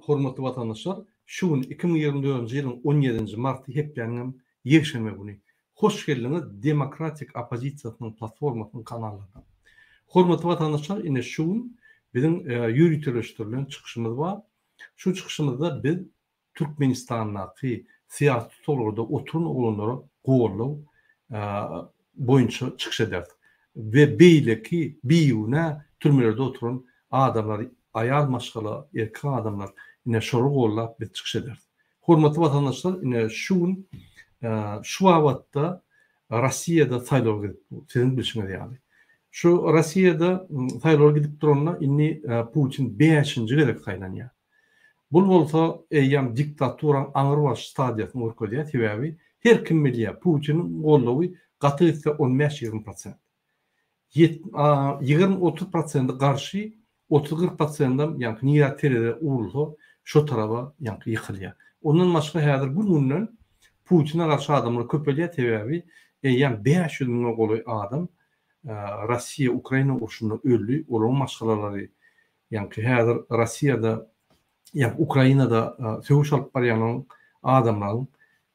Hormatly watandaşlar, şu gün 2024-nji ýylyň 17-nji marty hepdäniňem ýekşenbe güni. Hoş geldiňiz Demokratik oppozisiýasynyň platformasynyň kanallaryna. Hormatly watandaşlar, ine şu gün biziň ýöriteleşdirilen çykyşymyz bar. Şu çykyşymyzda biz Türkmenistandaky syýasy tussaglarda oturan oglanlara goldaw boýunça çykyş ederis we beýleki bigünä türmelerde oturan adamlar, aýal maşgala, erkek adamlar, ine şolary goldap biz çykyş ederis. Hormatly watandaşlar, ine şu gün şu babatda Rossiýada saýlaw gidip dur, siziň bilşiňiz ýaly. Şu Rossiýada saýlawlar gidip duranda indi Putin bäşinji gezek saýlanýar. Bul bolsa eýýäm diktaturaň aňrybaş stadiýasyny görkezýär, sebäbi her kim bilýär, Putiniň goldawy gaty gitse on bäş-ýigrimi prosent. Ýigrimi-otuz prosendi garşy, otuz-kyrk prosendem ýaňky nirä tereze urulsa, şo taraba ýaňky ýykylýar. Ondan başga häzir gün-günden Putine garşy adamlar köpelýär, sebäbi eýýäm 500 müňe golaý adam Russiýa-Ukraina urşunda öldi, olaryň maşgalalary Ýaňky häzir Rossiýada, ýaňky Ukrainada söweş alyp barýanlaryň adamlaryň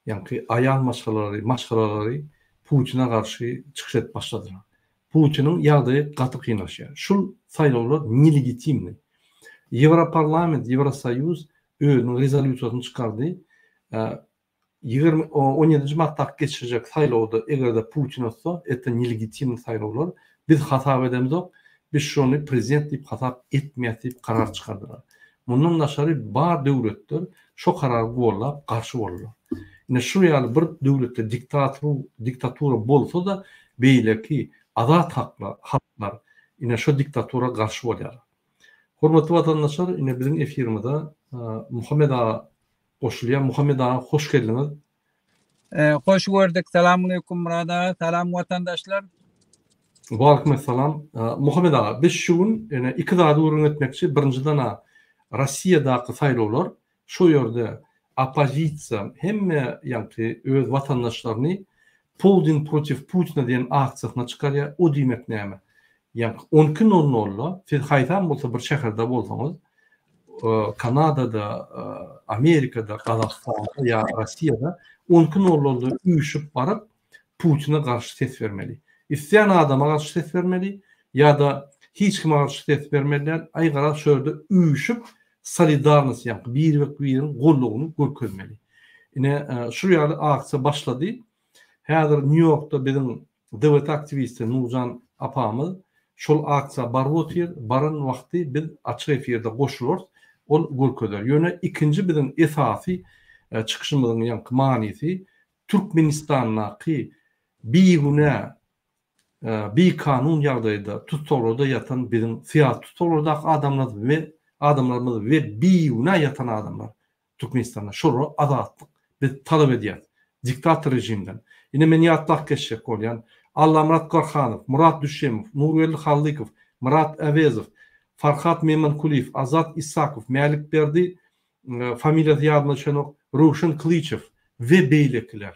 ýaňky aýal maşgalalary, maşgalalary Putine garşy çykyş edip başladylar. Putiniň ýagdaýy gaty kynlaşýar. Şul saýlawlar nelegitimnyý. Ýewroparlament, Ýewrosoýuz özüniň rezolýusiýasyny çykardy. 20, 17-nji martdaky geçiriljek saýlawda eger-de Putin utsa, это nelegitimny saýlawlar, biz hasap edemzok, biz şony prezident diýip hasap etmeýäs diýip karar çykardylar. Mundan daşary bar döwletler şo karary gollap garşy boldular. Ine şu ýaly bir döwletde diktatru, diktatura bolsa-da beýleki azat haklar, halklar ine şo diktatura garşy bolýarlar. Hormatly watandaşlar, ine biziň efirimize Muhammet aga Goşulýar. Muhammet aga hoş geldiňiz. Hoş gördük. Salamaleýkum Myrat aga. Salam watandaşlar. Waleýkim Muhammet aga, biz şu gün ene iki zady gürrüň etmekçi. Birinjiden-ä Rossiýadaky saýlawlar, şo ýerde oppozisiýa hemme ýaňky öz watandaşlaryny Poldin protiv Putina diýen aksiýasyna çykarýar. O diýmek näme? Ýaňky on iki nol nolda siz haýsam bolsa bir şäherde bolsaňyz, Kanadada, Amerikada, Gazagystanda ýa Rossiýada on iki nol nolda üýşüp baryp Putine garşy ses bermeli. Isleýän adama garşy ses bermeli ýa-da hiç kime garşy ses bermeli däl. Aý garaz şo ýerde üýşüp solidarnost ýaňky birek-biriň goldawyny görkezmeli. Ine şu ýaly aksiýa başlady. Häzir Nýu-Ýorkda biziň DWT aktiwisti Nurjan apamyz şol aksiýa baryp otyr, baran wagty biz açyk efirde goşularys, ol görkezer. Ýöne ikinji biziň esasy çykyşymyzyň ýaňky manysy Türkmenistandaky bigünä, bikanun ýagdaýda tussaglarda ýatan biziň syýasy tussaglardaky adamlarymyz we adamlarymyz we bigünä ýatan adamlar Türkmenistanda şolara azatlyk biz talap edýäs. Diktator režimden. Ine men ýatlap geçjek bolýan. Allamyrat Gorhanow, Myrat Düşemow, Nurgeldi Hallykow, Myrat Äwezow, Farhat Memankulyýew, Azat Isakow, Mälikberdi familiýasy ýadyma düşenok, Röwşen Klyçew we beýlekiler.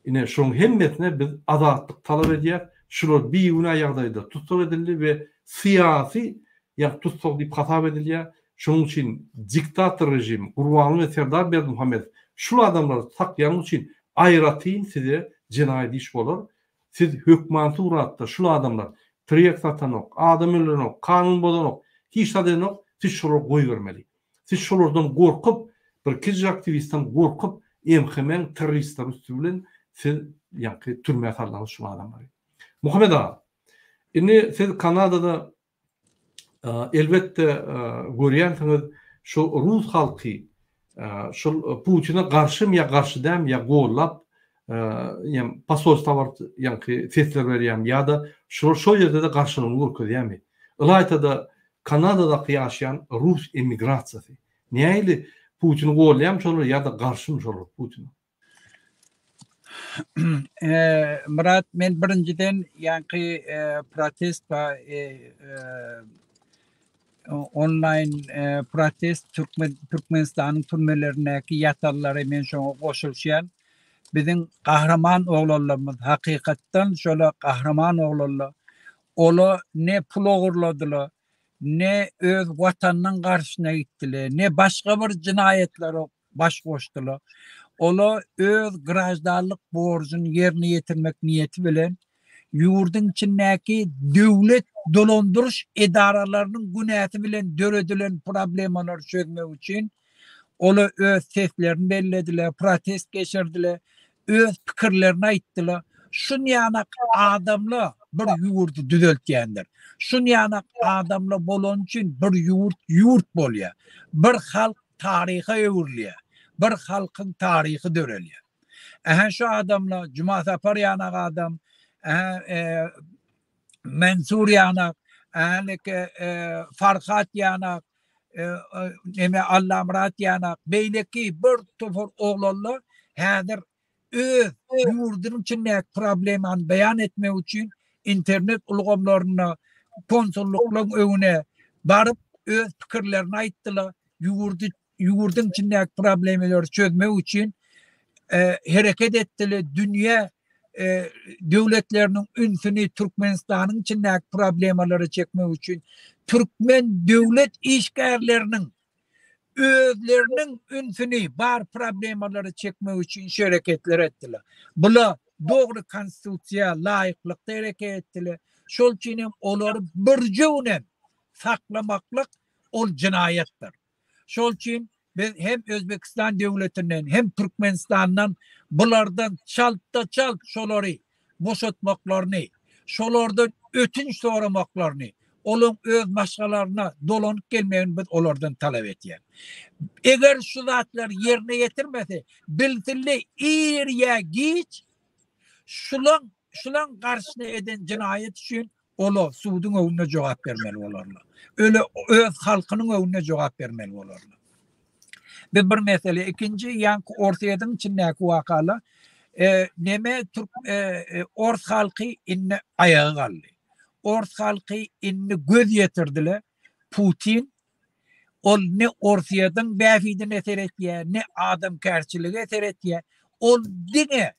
Ine, şoň hemmesine biz azatlyk talap edýäs. Şular bigünä ýagdaýda tussag edildi we syýasy ýa tussag diýip hasap edilýär. Şonuň üçin diktator režim Gurbanguly we Serdar Berdimuhamedow şul adamlary saklaýanyň üçin aýratyn size jenaýat iş bolar. Siz hökman suratda şul adamlar trek satanok, adam öldürenok, kanun bozanok, hiç zat edenok, siz şolary goýbermeli. Siz şolardan gorkup, bir kiçijik aktiwistden gorkup, MHM-iň terroristleri üsti bilen siz ýaňky türmä saldyňyz şu adamlary. Muhammet aga, indi siz Kanadada elbetde görýänsiňiz şu rus halky şul Putine garşymy ýa garşy dälmi ýa gollap ýa posolstwa baryp ýaňky sesler berýärmi ýa-da şular şol ýerde-de garşylygyny görkezýärmi? Ylaýta-da Kanadadaky ýaşaýan rus emigrasiýasy nähili Putini goldaýarmy şolar ýa-da garşymy şolar Putine? Myrat men birinjiden ýaňky protest onlaýn protest Türkmen Türkmenistanyň türmelerindäki ýatanlary men şoňa goşulyşýan. Biziň gahryman oglanlarymyz hakykatdan şola gahryman oglanlar. Ola ne pul ogurladylar. Ne öz watanynyň garşyna gitdiler, ne başga bir jenaýatlara baş goşdular. Olar öz graždanlyk borjuny ýerine ýetirmek niýeti bilen ýurduň içindäki döwlet dolandyryş edaralarynyň günäsi bilen döredilen problemalary çözmek üçin olar öz seslerini bellediler, protest geçirdiler, öz pikirlerini aýtdylar. Şunýanak adamlar bir ýurdy düzeltýändir. Şunýanak adamlar bolany üçin bir ýurt ýurt bolýar. Bir halk taryha öwrülýär. Bir halkyň taryhy dörelýär. Ähä şu adamlar Juma Sapar ýanak adam, ähä Mensur ýanak, ähä Farhat ýanak, neme Allamyrat ýanak, beýleki bir topar oglanlar häzir öz ýurdunyň içindäki problemany beýan etmek üçin internet ulgamlarynda konsullyklaryň öňüne baryp öz pikirlerini aýtdylar, ýurdy ýurduň içindäki problemalary çözmek üçin hereket etdiler, dünýä döwletleriniň ünsüni Türkmenistanyň içindäki problemalara çekmek üçin türkmen döwlet işgärleriniň özleriniň ünsüni bar problemalara çekmek üçin şu hereketleri etdiler. Bula dogry konstitusiýa laýyklykda hereket etdiler. Şol üçin hem olary birje günem saklamaklyk ol jenaýatdyr. Şol üçin biz hem Özbekistan döwletinden hem Türkmenistandan bulardan çaltda-çalt şolary boşatmaklaryny, şolardan ötünç soramaklaryny, olaň öz maşgalaryna dolanyp gelmegini biz olardan talap etýäs. Eger şu zatlary ýerine ýetirmese, bilsinler ir ýa giç şulaň şulaň garşyna eden jenaýat üçin Ola suduň öňünde jogap bermeli bolarlar. Öle öz halkynyň öňünde jogap bermeli bolarlar. Bu bir mesele. Ikinji ýaňky Orsýetiň içindäki wakalar e, neme türk e, e, ors halky indi aýaga galdy. Ors halky indi göz ýetirdiler. Putin ol ne Orsýetiň bähbidine seretýär, ne adamkärçilige seretýär. Ol diňe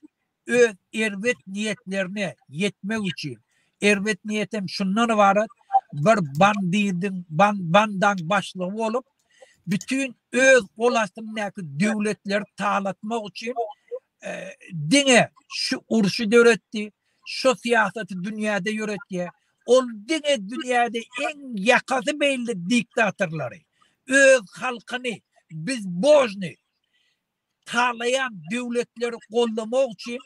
öz erbet niýetlerine ýetmek üçin, erbet niýetem şundan ybarat, bir bandidiň, bandaň başlygy bolup, bütin öz gol astyndaky döwletleri talatmak üçin diňe şu urşy döretdi, şu syýasaty dünýäde ýöretýär. Ol diňe dünýäde iň ýakasy belli diktatorlary, öz halkyny bezbožnyý talaýan döwletleri goldamak üçin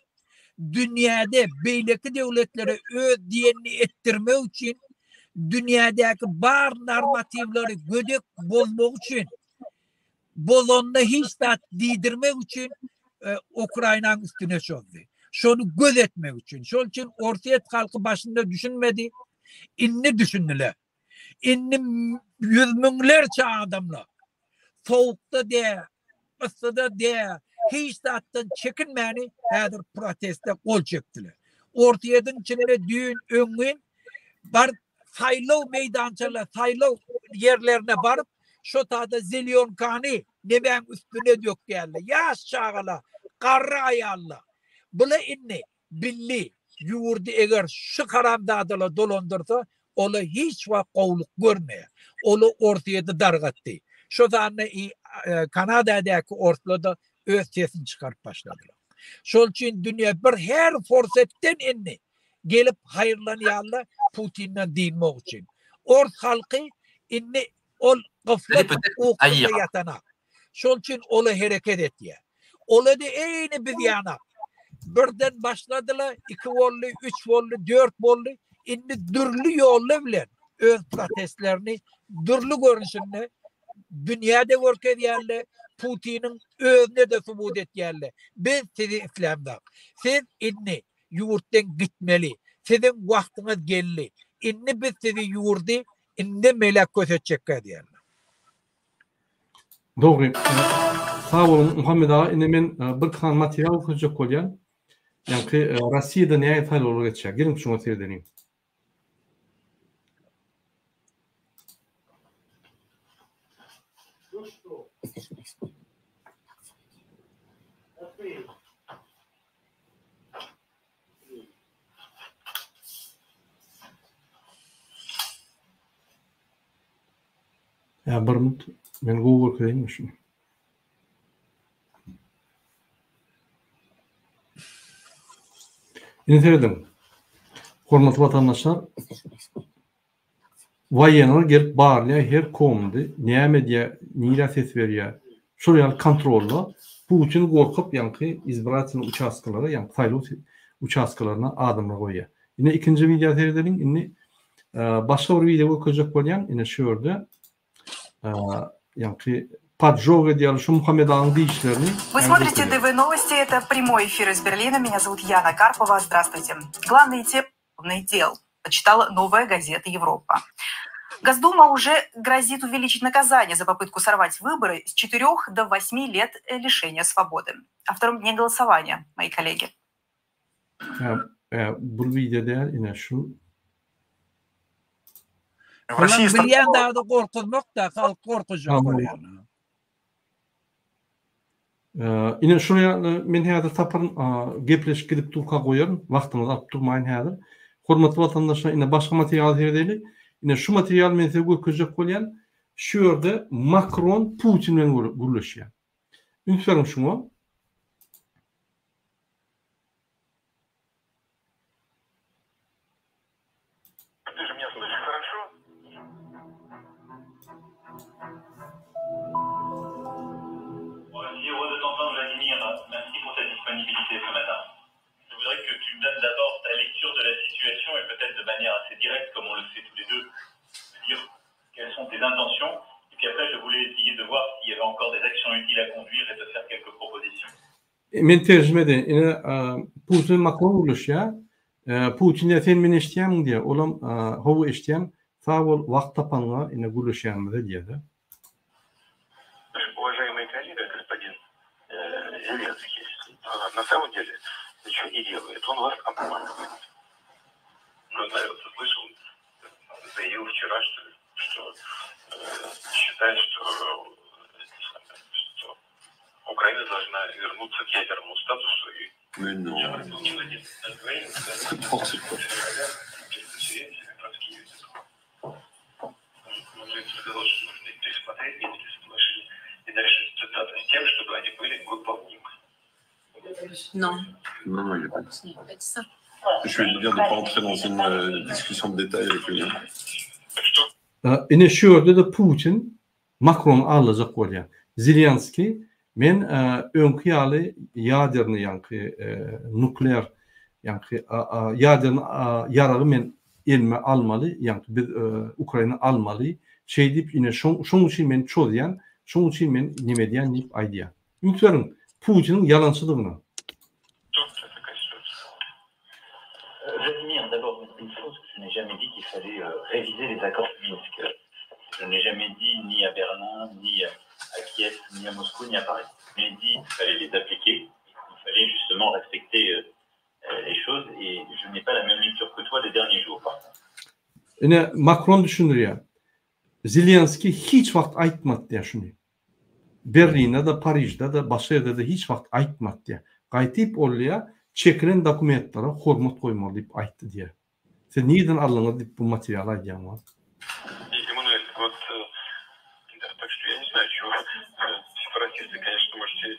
dünýäde beýleki döwletlere öz diýenini etdirmek üçin dünýädäki bar normatiwleri gödek bozmak üçin bozanda hiç zat diýdirmek üçin e, Ukrainanyň üstüne çozdy. Şony göz etmek üçin. Şol üçin Orsýet halky başynda düşünmedi. Indi düşündiler. Indi ýüz müňlerçe adamlar sowukda dä, yssyda dä, hiç zatdan çekinmäni häzir proteste gol çekdiler. Orsýetiň içinde düýn öňňin baryp saýlaw meýdançalar, saýlaw ýerlerine baryp, şo tada zelýonkany nemäň üstüne dökýärler. Ýaş çagalar, garry aýallar. Bula indi Billi, ýurdy eger şu haramzadalar dolandyrsa, ola hiç wagt gowulyk görmeýär. Ola Orsýeti dargatdy. Şo sanda Kanadadaky orslar-da öz sesini çykaryp başladylar. Şol üçin dünýä bir her forsetden indi gelip haýyrlanýarlar Putinden dynmak üçin. Ors halky indi Ol gyflat ukusynda ýatanak. Şol üçin ola hereket etýär. Ola-da eýni biz ýanak. Birden başladylar, iki boldy, üç boldy, dört boldy. Indi dürli ýollar bilen öz protestlerini dürli görnüşinde dünýäde görkezýärler, Putiniň özüne-de subut etýärler. Biz sizi islämzok. Siz indi ýurtdan gitmeli. Siziň wagtyňyz geldi. Indi biz sizi ýurdy Indi melek kösetjekkä diýerler. Dogry. Sag boluň Muhammet aga indi men bir sany material görkezjek bolýan. Ýaňky Rossiýada nähili saýlawlar geçýär. Geliň şuňa seredeliň. Ýa bir minut men gowy görkezeýinmi şuny. Indi serediň. Hormatly watandaşlar, Waýenler gelip barlaýar her komndy, näme edýär, nirä ses berýär. Şol ýaly kontrolda Putin gorkup ýaňky izbiratelnyý uçastkalara, ýaňky saýlaw uçastkalaryna adamlar goýýar. Ine ikinji wideo seredeliň. Indi başga bir wideo görkezjek bolýan. Ine şu ýerde ýaňky podzhog edýärler şu Muhammet agaň diýişlerini. Вы смотрите ДВ Новости, это прямой эфир из Берлина. Меня зовут Яна Карпова. Здравствуйте. Главные темы дел почитала «Новая газета Европа». Госдума уже грозит увеличить наказание за попытку сорвать выборы с 4 до 8 лет лишения свободы. О втором дне голосования, мои коллеги. Bu wideo däl, ine şu. Bular bilýän zady gorkuzmak-da, halk gorkuzjak bolýar. Ine şuraya men häzir taparyn, gepleşik gidip durka goýaryn, wagtyňyzy alyp durmaýyn häzir. Hormatly watandaşlar, ine başga materiala seredeli. Ine şu materialy men size görkezjek bolýan. Şu ýerde Makron Putin bilen gürleşýär. Üns beriň şuňa. Men terjime edeýin. Ine, Putin Makron gürleşýär. Putin diýýär, sen meni eşidýärmiň diýýär. Olam, hawa eşidýän. Sag bol, wagt tapanyňa, ine gürleşýänimize diýýär-de. Уважаемый коллега, господин Зеленский, на самом деле ничего не делает. Он вас обманывает. Ну, знаю, вот слышал, заявил вчера, что, что считает, что, что Украина должна вернуться к ядерному статусу и Mais non. N'importe quoi. Он же сказал, что нужно пересмотреть Минские соглашения и дальше цитата с тем, чтобы они были выполнимы. Non. Non, non, il a pas dit ça. Il a pas dit ça. Je vais lui dire de ne pas entrer dans une euh, discussion de détails avec lui. hein. Ine şu ýerde-de Putin Makrony aldajak bolýar. Zelenskiý men öňki ýaly ýaderny ýaňky nuklear ýaňky ýaderny ýaragy men elime almaly ýaňky biz Ukraina almaly şeý diýip ine şoň üçin men çozýan şoň üçin men neme edýän diýip aýdýar. Üns beriň Putiniň ýalançydygyna. Vladimir, d'abord une chose, je n'ai jamais dit qu'il fallait réviser les accords de Minsk. Je n'ai jamais dit ni à Berlin, ni à Kiev, ni à Moscou, ni à Paris. Je dit qu'il fallait les appliquer, qu'il fallait justement respecter les choses et je n'ai pas la même lecture que toi des derniers jours, par contre. Ine Makron düşündirýär. Zelenskiý hiç wagt aýtmady diýýär şuny. Berlinde-de, Parižde-de, başga ýerde-de hiç wagt aýtmady diýýär. Gaýtyp ol diýýär, çekilen dokumentlere hormat goýmaly diýip aýtdy diýýär. Siz nirden aldyňyz diýip bu materialy aýdýaňyz? Emmanuel, вот, да, так что я не знаю, чего сепаратисты, конечно, может, и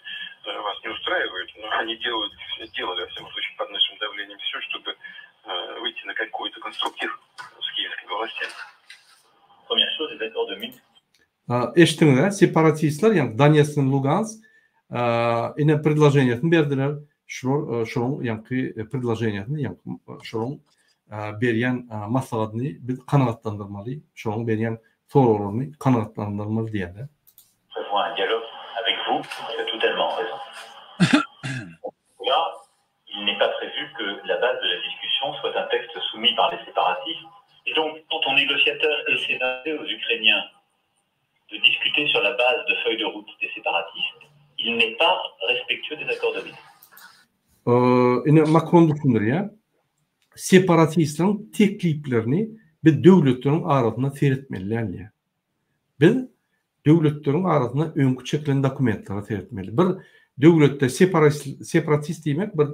вас не устраивают, но они делают, делали, во всяком случае, под нашим давлением все, чтобы выйти на какой-то конструктив с киевскими властями. Première chose, les accords de Minsk Eşitdiňiz-ä, separatistler, ýagny Donetsk bilen Lugansk ine predloženiýesini berdiler. Şular şolaryň ýaňky predloženiýesini, ýaňky şolaryň berýän maslahatyny biz kanagatlandyrmaly, şolaryň berýän soraglaryny kanagatlandyrmaly diýýärler. Prévoit un dialogue avec vous, tu as totalement raison. Là, il n'est pas prévu que la base de la discussion soit un texte soumis par les séparatistes. Et donc, quand ton négociateur essaie d'imposer aux Ukrainiens de discuter sur la base de feuilles de route des séparatistes, il n'est pas respectueux des accords de Minsk. Ine Makron düşündirýär. Separatistleriň tekliplerini biz döwletleriň arasynda seretmeli däl diýýär. Biz döwletleriň arasynda öňki çekilen dokumentlere seretmeli. Bir döwletde separatist diýmek bir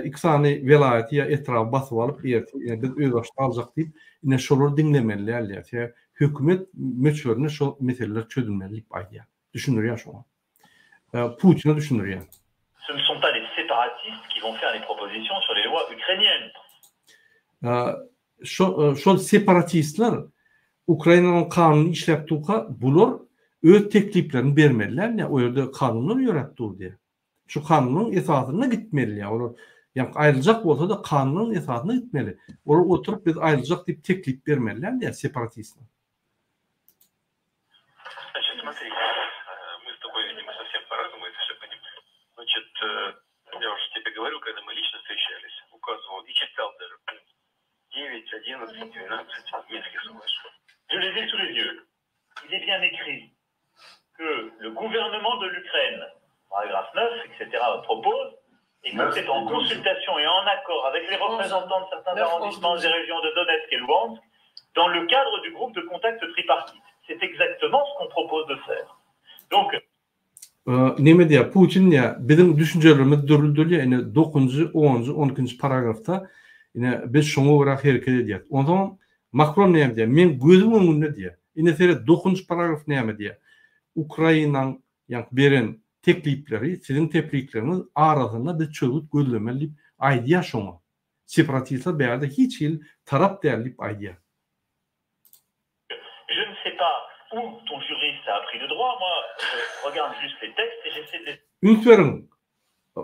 iki sany welaýaty ýa etraby basyp alyp ertir biz özbaşdak aljak diýip ine şolary diňlemeli däl diýýär. hökümet möçberinde şo meseleler çözülmeli diýip aýdýar. Düşündirýär şoňa. Putine düşündirýär. Ce ne sont pas les séparatistes qui vont faire les propositions sur les lois ukrainiennes. Şo şol separatistler Ukrainanyň kanunyny işläp durka bular öz tekliplerini bermeliler ine o ýerde kanunlar ýöräp dur diýýär. Şu kanunyň esasynda gitmeli ýa olar ýa aýryljak bolsa-da kanunyň esasynda gitmeli. Olar oturyp biz aýryljak diýip teklip bermeli däl diýýär separatistler. Значит, смотри, мы с тобой, видимо, совсем по-разному это все понимаем. Значит, я уже тебе говорил, когда мы лично встречались, указывал и читал даже пункт 9, 11, 12 Минских соглашений. Je les ai sous les yeux. Il est bien écrit que le gouvernement de l'Ukraine, paragraphe 9, etc., propose, et que c'est en consultation et en accord avec les représentants de certains arrondissements des régions de Donetsk et Luhansk, dans le cadre du groupe de contact tripartite. C'est exactement ce qu'on propose de faire. Donc, Neme diýýär, Putin diýýär, biziň düşünjelerimiz dürli-dürli, ine, dokunjy, onunjy, on ikinji paragrafda, ine, biz şoňa görä hereket edýäris. Onsoňam Makron näme diýýär, meň gözüm öňünde diýýär. Ine, seret, dokunjy paragraf näme diýýär. Ukrainaň, ýaňky beren teklipleri, siziň teplikleriňiz arasynda biz çözgüt gözlemeli diýip aýdýar şoňa. Separatistler bärde hiç hili tarap däl diýip aýdýar. Je ne sais pas où ton juriste a appris le droit, moi je regarde juste les textes et j'essaie de les. Üns beriň,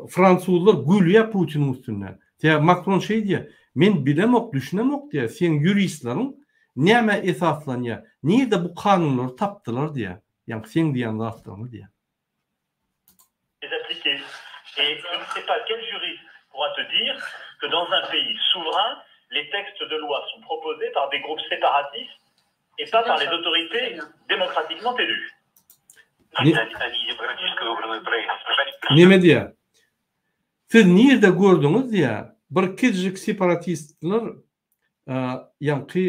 fransuzlar gülýär Putiniň üstünden. Sebäbi Makron şeý diýýär, men bilemok, düşünemok diýýär, seň ýuristleriň nämä esaslanýar, nirde bu kanunlary tapdylar diýýär, ýaňky seň diýýän zatlaryňy diýýär. Les appliquer. Et je ne sais pas quel juriste pourra te dire que dans un pays souverain, les textes de loi sont proposés par des groupes séparatistes et pas par les autorités démocratiquement élues. Neme diýýär? Siz nirde gördüňiz diýýär, bir kiçijik separatistler ýaňky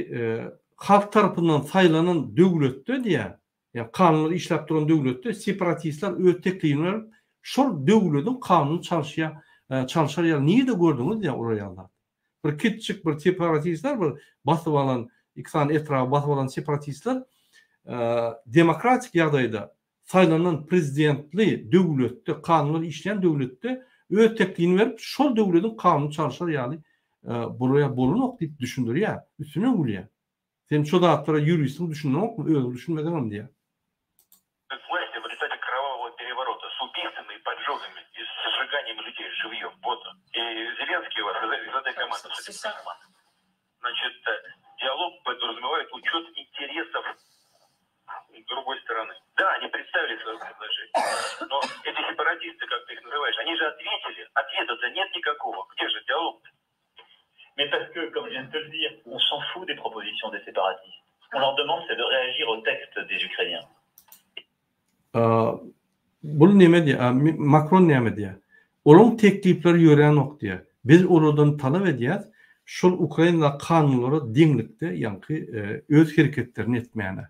halk tarapyndan saýlanan döwletde diýýär, Ýa kanunlar işläp duran döwletde separatistler öz teklibini berip, şol döwlediň kanunyny çalyşýa, çalşar ýaly nirde gördüňiz diýýär olar ýaly zat. Bir kiçijik bir separatistler bir basyp alan, iki sany etraby basyp alan separatistler demokratik ýagdaýda saýlanan prezidentli döwletde, kanunlar işleýän döwletde öz teklibini berip, şol döwlediň kanunyny çalşar ýaly bular bolanok diýip düşündirýär, üstünden gülýär. Sen şo zatlara ýuristiň düşüneňokmy özüň düşünmeseňem diýýär. Власти в результате кровавого переворота с убийствами и поджогами и с сжиганием людей живьем. Вот он. И Зеленский у вас из этой команды. Значит, диалог подразумевает учет интересов другой стороны. Да, они представили свое предложение, но эти сепаратисты, как ты их называешь, они же ответили. Ответа-то нет никакого. Где же диалог-то? Mais parce que, comme je viens de te le dire, on s'en fout des propositions des séparatistes. Ce qu'on leur demande, c'est de réagir au texte des Ukrainiens. Bul neme diýýär, Makron näme diýýär? Olaň teklipleri ýöränok diýýär. Biz olardan talap edýäs, şol Ukrainadaky kanunlara deňlikde ýaňky öz hereketlerini etmäne.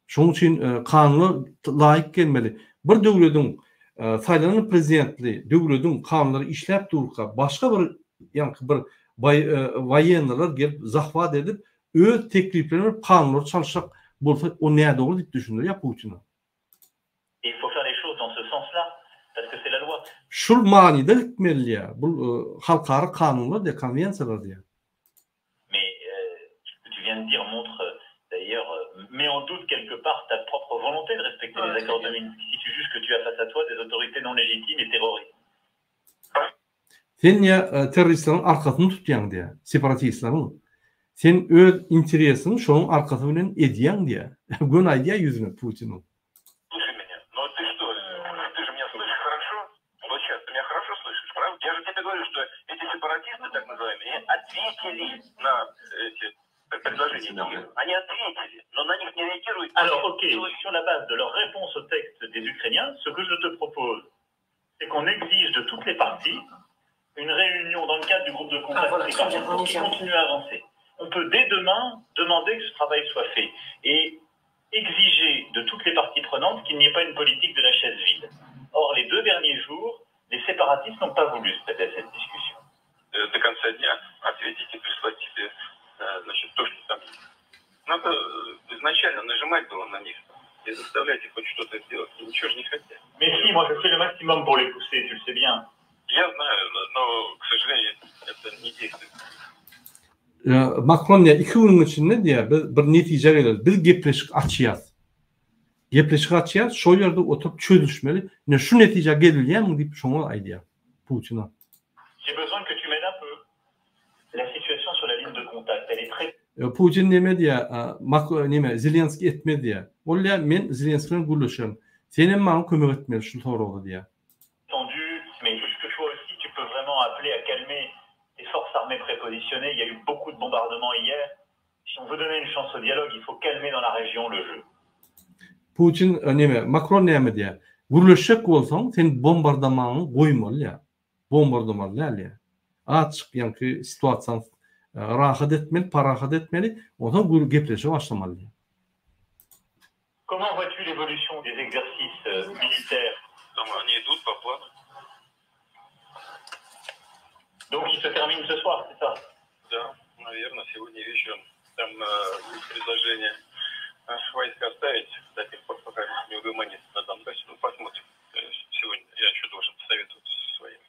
Şonuň üçin kanuna laýyk gelmeli. Bir döwlediň saýlanan prezidentli döwlediň kanunlary işläp durka başga bir ýaňky bir woýennylar gelip zahwat edip öz tekliplerini berip kanunlary çalyşjak bolsa o nädogry diýip düşündirýär Putine. Il faut faire les choses dans ce sens là, parce que c'est la loi. Şul manyda gitmeli diýýär. Bul halkara kanunlar diýýär, konwensiýalar diýýär. Mais ce que tu viens de dire montre d'ailleurs, met en doute quelque part ta propre volonté de respecter les accords de Minsk, si tu juges que tu as face à toi des autorités non légitimes et terroristes. Sen diýýär, terroristleriň arkasyny tutýaň diýýär, separatistleriň. Sen öz interesiňi şonuň arkasy bilen edýäň diýýär. Göni aýdýar ýüzüne Putiniň. Слушай меня, ну ты что, ты же меня слышишь хорошо? Вот сейчас ты меня хорошо слышишь, правда? Я же тебе говорю, что эти сепаратисты, так называемые, они ответили на эти предложения Киева. Они ответили, но на них не реагируют. Alors, ok, sur la base de leur réponse au texte des Ukrainiens, ce que je te propose, c'est qu'on exige de toutes les parties une réunion dans le cadre du groupe de contact ah, voilà, tripartite pour qu'ils continuent à avancer. On peut dès demain demander que ce travail soit fait et exiger de toutes les parties prenantes qu'il n'y ait pas une politique de la chaise vide. Or, les deux derniers jours, les séparatistes n'ont pas voulu se prêter à cette discussion. До конца дня ответить и прислать тебе, значит, то, что там есть. Надо. изначально нажимать было на них и заставлять их хоть что-то сделать. Они ничего же не хотят. Mais si, moi je fais le maximum pour les pousser, tu le sais bien. Я знаю, но, к сожалению, это не действует. Makron diýýär, iki günüň içinde diýýär, biz bir netijä geleris. Biz gepleşik açýas. Gepleşik açýas, şol ýerde oturyp çözüşmeli. Ine şu netijä gelilýärmi diýip şoňa aýdýar Putine. J'ai besoin que tu m'aides un peu. La situation sur la ligne de contact, elle est très Putin neme diýýär, Mak neme Zelenskiý etmez diýýär. Ol diýýär, men Zelenskiý bilen gürleşerin. Senem maňa kömek etmeli şu soragda diýýär. Tendu, mais est-ce que toi aussi tu peux vraiment appeler à calmer tes forces armées prépositionnées? Il y a eu beaucoup de bombardements hier. Si on veut donner une chance au dialogue, il faut calmer dans la région le jeu. Putin neme, Makron näme diýýär? Gürleşjek bolsaň, sen bombardamaňy goýmaly diýýär. Bombardamaly däl diýýär. Açyk ýaňky situasiýany rahat etmeli, parahat etmeli, onsoň gepleşige başlamaly diýýär. Comment vois-tu l'évolution des exercices militaires? Они идут по плану. Donc ils se terminent ce soir, c'est ça? Да, наверное, сегодня вечером. Там есть предложение войска оставить до тех пор, пока не угомонится на Донбассе. Ну, посмотрим. Сегодня я еще должен посоветоваться со своими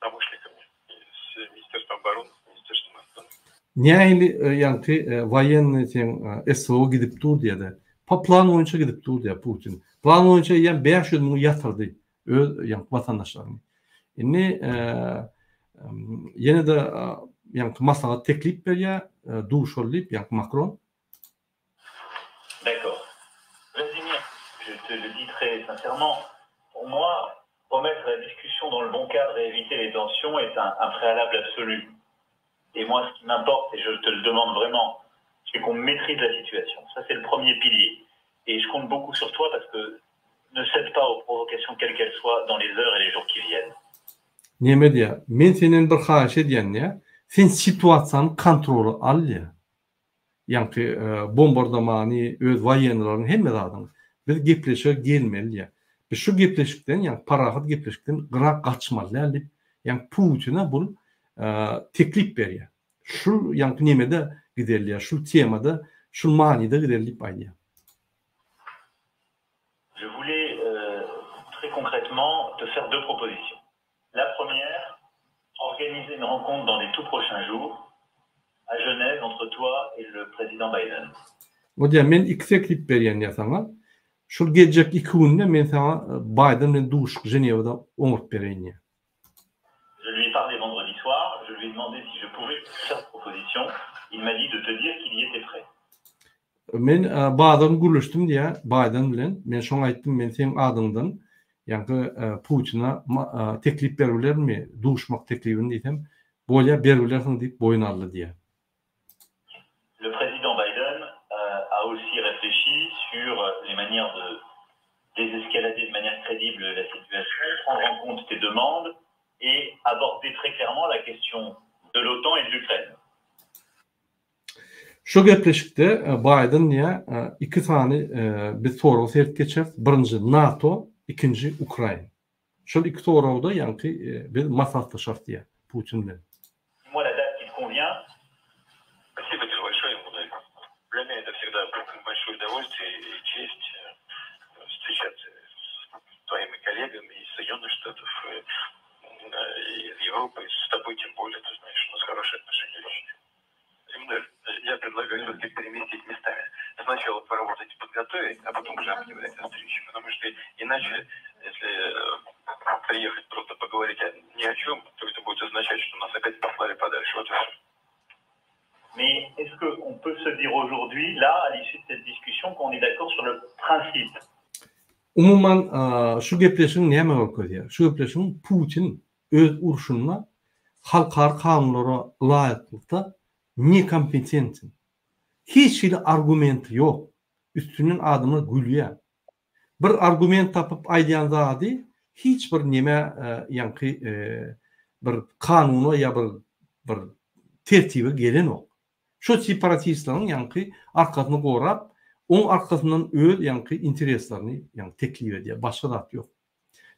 помощниками, с Министерством обороны, с Министерством иностранных. Nähili ýaňky woýennyý seň SWO gidip dur diýýärdi. Pa plan boýunça gidip dur diýýär Putin. Plan boýunça eýýäm 500 müňi ýatyrdy öz ýaňky watandaşlaryny. Indi ýene-de ýaňky maslahat teklip berýär, duşaly diýip ýaňky Makron. D'accord. Vladimir, je te le dis très sincèrement, pour moi, remettre la discussion dans le bon cadre et éviter les tensions est un, un préalable absolu. Et moi, ce qui m'importe, et je te le demande vraiment, c'est qu'on maîtrise la situation. Ça, c'est le premier pilier. Et je compte beaucoup sur toi parce que ne cède pas aux provocations, quelles qu'elles soient, dans les heures et les jours qui viennent. Näme diýýär? Men senden bir haýyş edýän diýýär. Sen situasiýany kontrola al diýýär. Ýaňky bombardamany, öz woýennylaryň hemme zadyny. Biz gepleşige gelmeli diýýär. Biz şu gepleşikden, ýagny parahat gepleşikden gyra gaçmaly däl diýip, ýagny Putine bul teklip berýär. Şul ýaňky nemede gideli diýýär, şul temada, şul manyda gideli diýip aýdýar. Je voulais très concrètement te faire deux propositions. La première, organiser une rencontre dans les tout prochains jours à Genève entre toi et le président Biden. O diýýär, men iki teklip berýän diýýär saňa. Şul geljek iki günde men saňa Baýden bilen duşuşyk Ženewada oňaryp bereýin diýýär. Je lui ai parlé vendredi soir, je lui ai demandé si je pouvais faire cette proposition, il m'a dit de te dire qu'il y était prêt. Men bazar gürleşdim diýýär Baýden bilen. Men şoňa aýtdym, men seň adyňdan ýaňky Putine teklip beribilermi, duşmak teklibini diýsem, bolýa beribilersiň diýip boýun aldy diýýär. Le président Biden a aussi réfléchi sur les manières de désescalader de manière crédible la situation, prendre en compte tes demandes et aborder très clairement la question de l'OTAN et de l'Ukraine. Şu gepleşikde Baýden diýýär, iki sany biz soragy serip geçeris. Birinji NATO, ikinji Ukraina. Şol iki soragda ýaňky biz maslahatlaşarys diýýär Putin bilen. Moi la date qui te convient. Спасибо тебе большое, Эммануэль. Для меня это всегда большое удовольствие и честь встречаться с твоими коллегами из Соединенных Штатов, и из Европы, с тобой тем более, ты знаешь, у нас хорошие отношения личные. Эммануэль, я предлагаю все-таки переместить местами. Сначала поработать, подготовить, а потом уже объявлять о встрече. Потому что иначе, если приехать просто поговорить ни о чем, то это будет означать, что нас опять послали подальше. Вот и все. Mais est-ce qu'on peut se dire aujourd'hui, là, à l'issue de cette discussion, qu'on est d'accord sur le principe? Umuman, şu gepleşigiň näme görkezýär? Şu gepleşigiň Putin öz urşunda halkara kanunlara laýyklykda nekompetenten. Hiç hili argumenti ýok. Üstünden adamlar gülýär. Bir argument tapyp aýdýan zady hiç bir neme ýaňky bir kanuna ýa bir bir tertibe gelenok. Şo separatistleriň ýaňky arkasyny gorap, oň arkasyndan öz ýaňky intereslerini ýaňky teklip edýär. Başga zat ýok.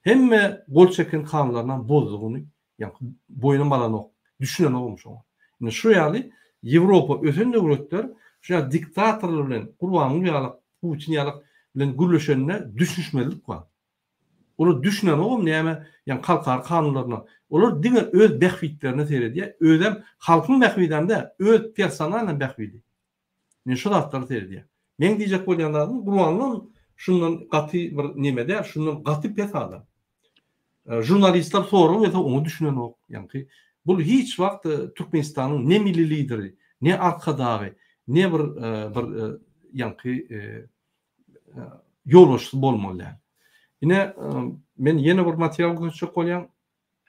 Hemme gol çeken kanunlarynam bozdugyny ýaňky boýnam alanok, düşünenogam şoňa. Indi şu ýaly Ýewropa ösen döwletler Şu ýaly diktatorlar bilen Gurbanguly ýaly, Putin ýaly bilen gürleşende düşünişmezlik bar. Olar düşünenogam näme, ýagny halkara kanunlaryna. Olar diňe öz bähbitlerine seredýär. Özem halkyň bähbidem däl, öz personalnyý bähbidi. Men şu zatlara seredýän. Meň diýjek bolýan zadym Gurbangulam şundan gaty bir neme däl, şundan gaty pes adam. Žurnalistler sorag berse oňa düşünenok. Ýaňky bul hiç wagt Türkmenistanyň ne milli lideri, ne arkadagy, ne bir bir ýaňky ýolbaşçysy bolmaly däl. Ine men ýene bir material görkezjek bolýan.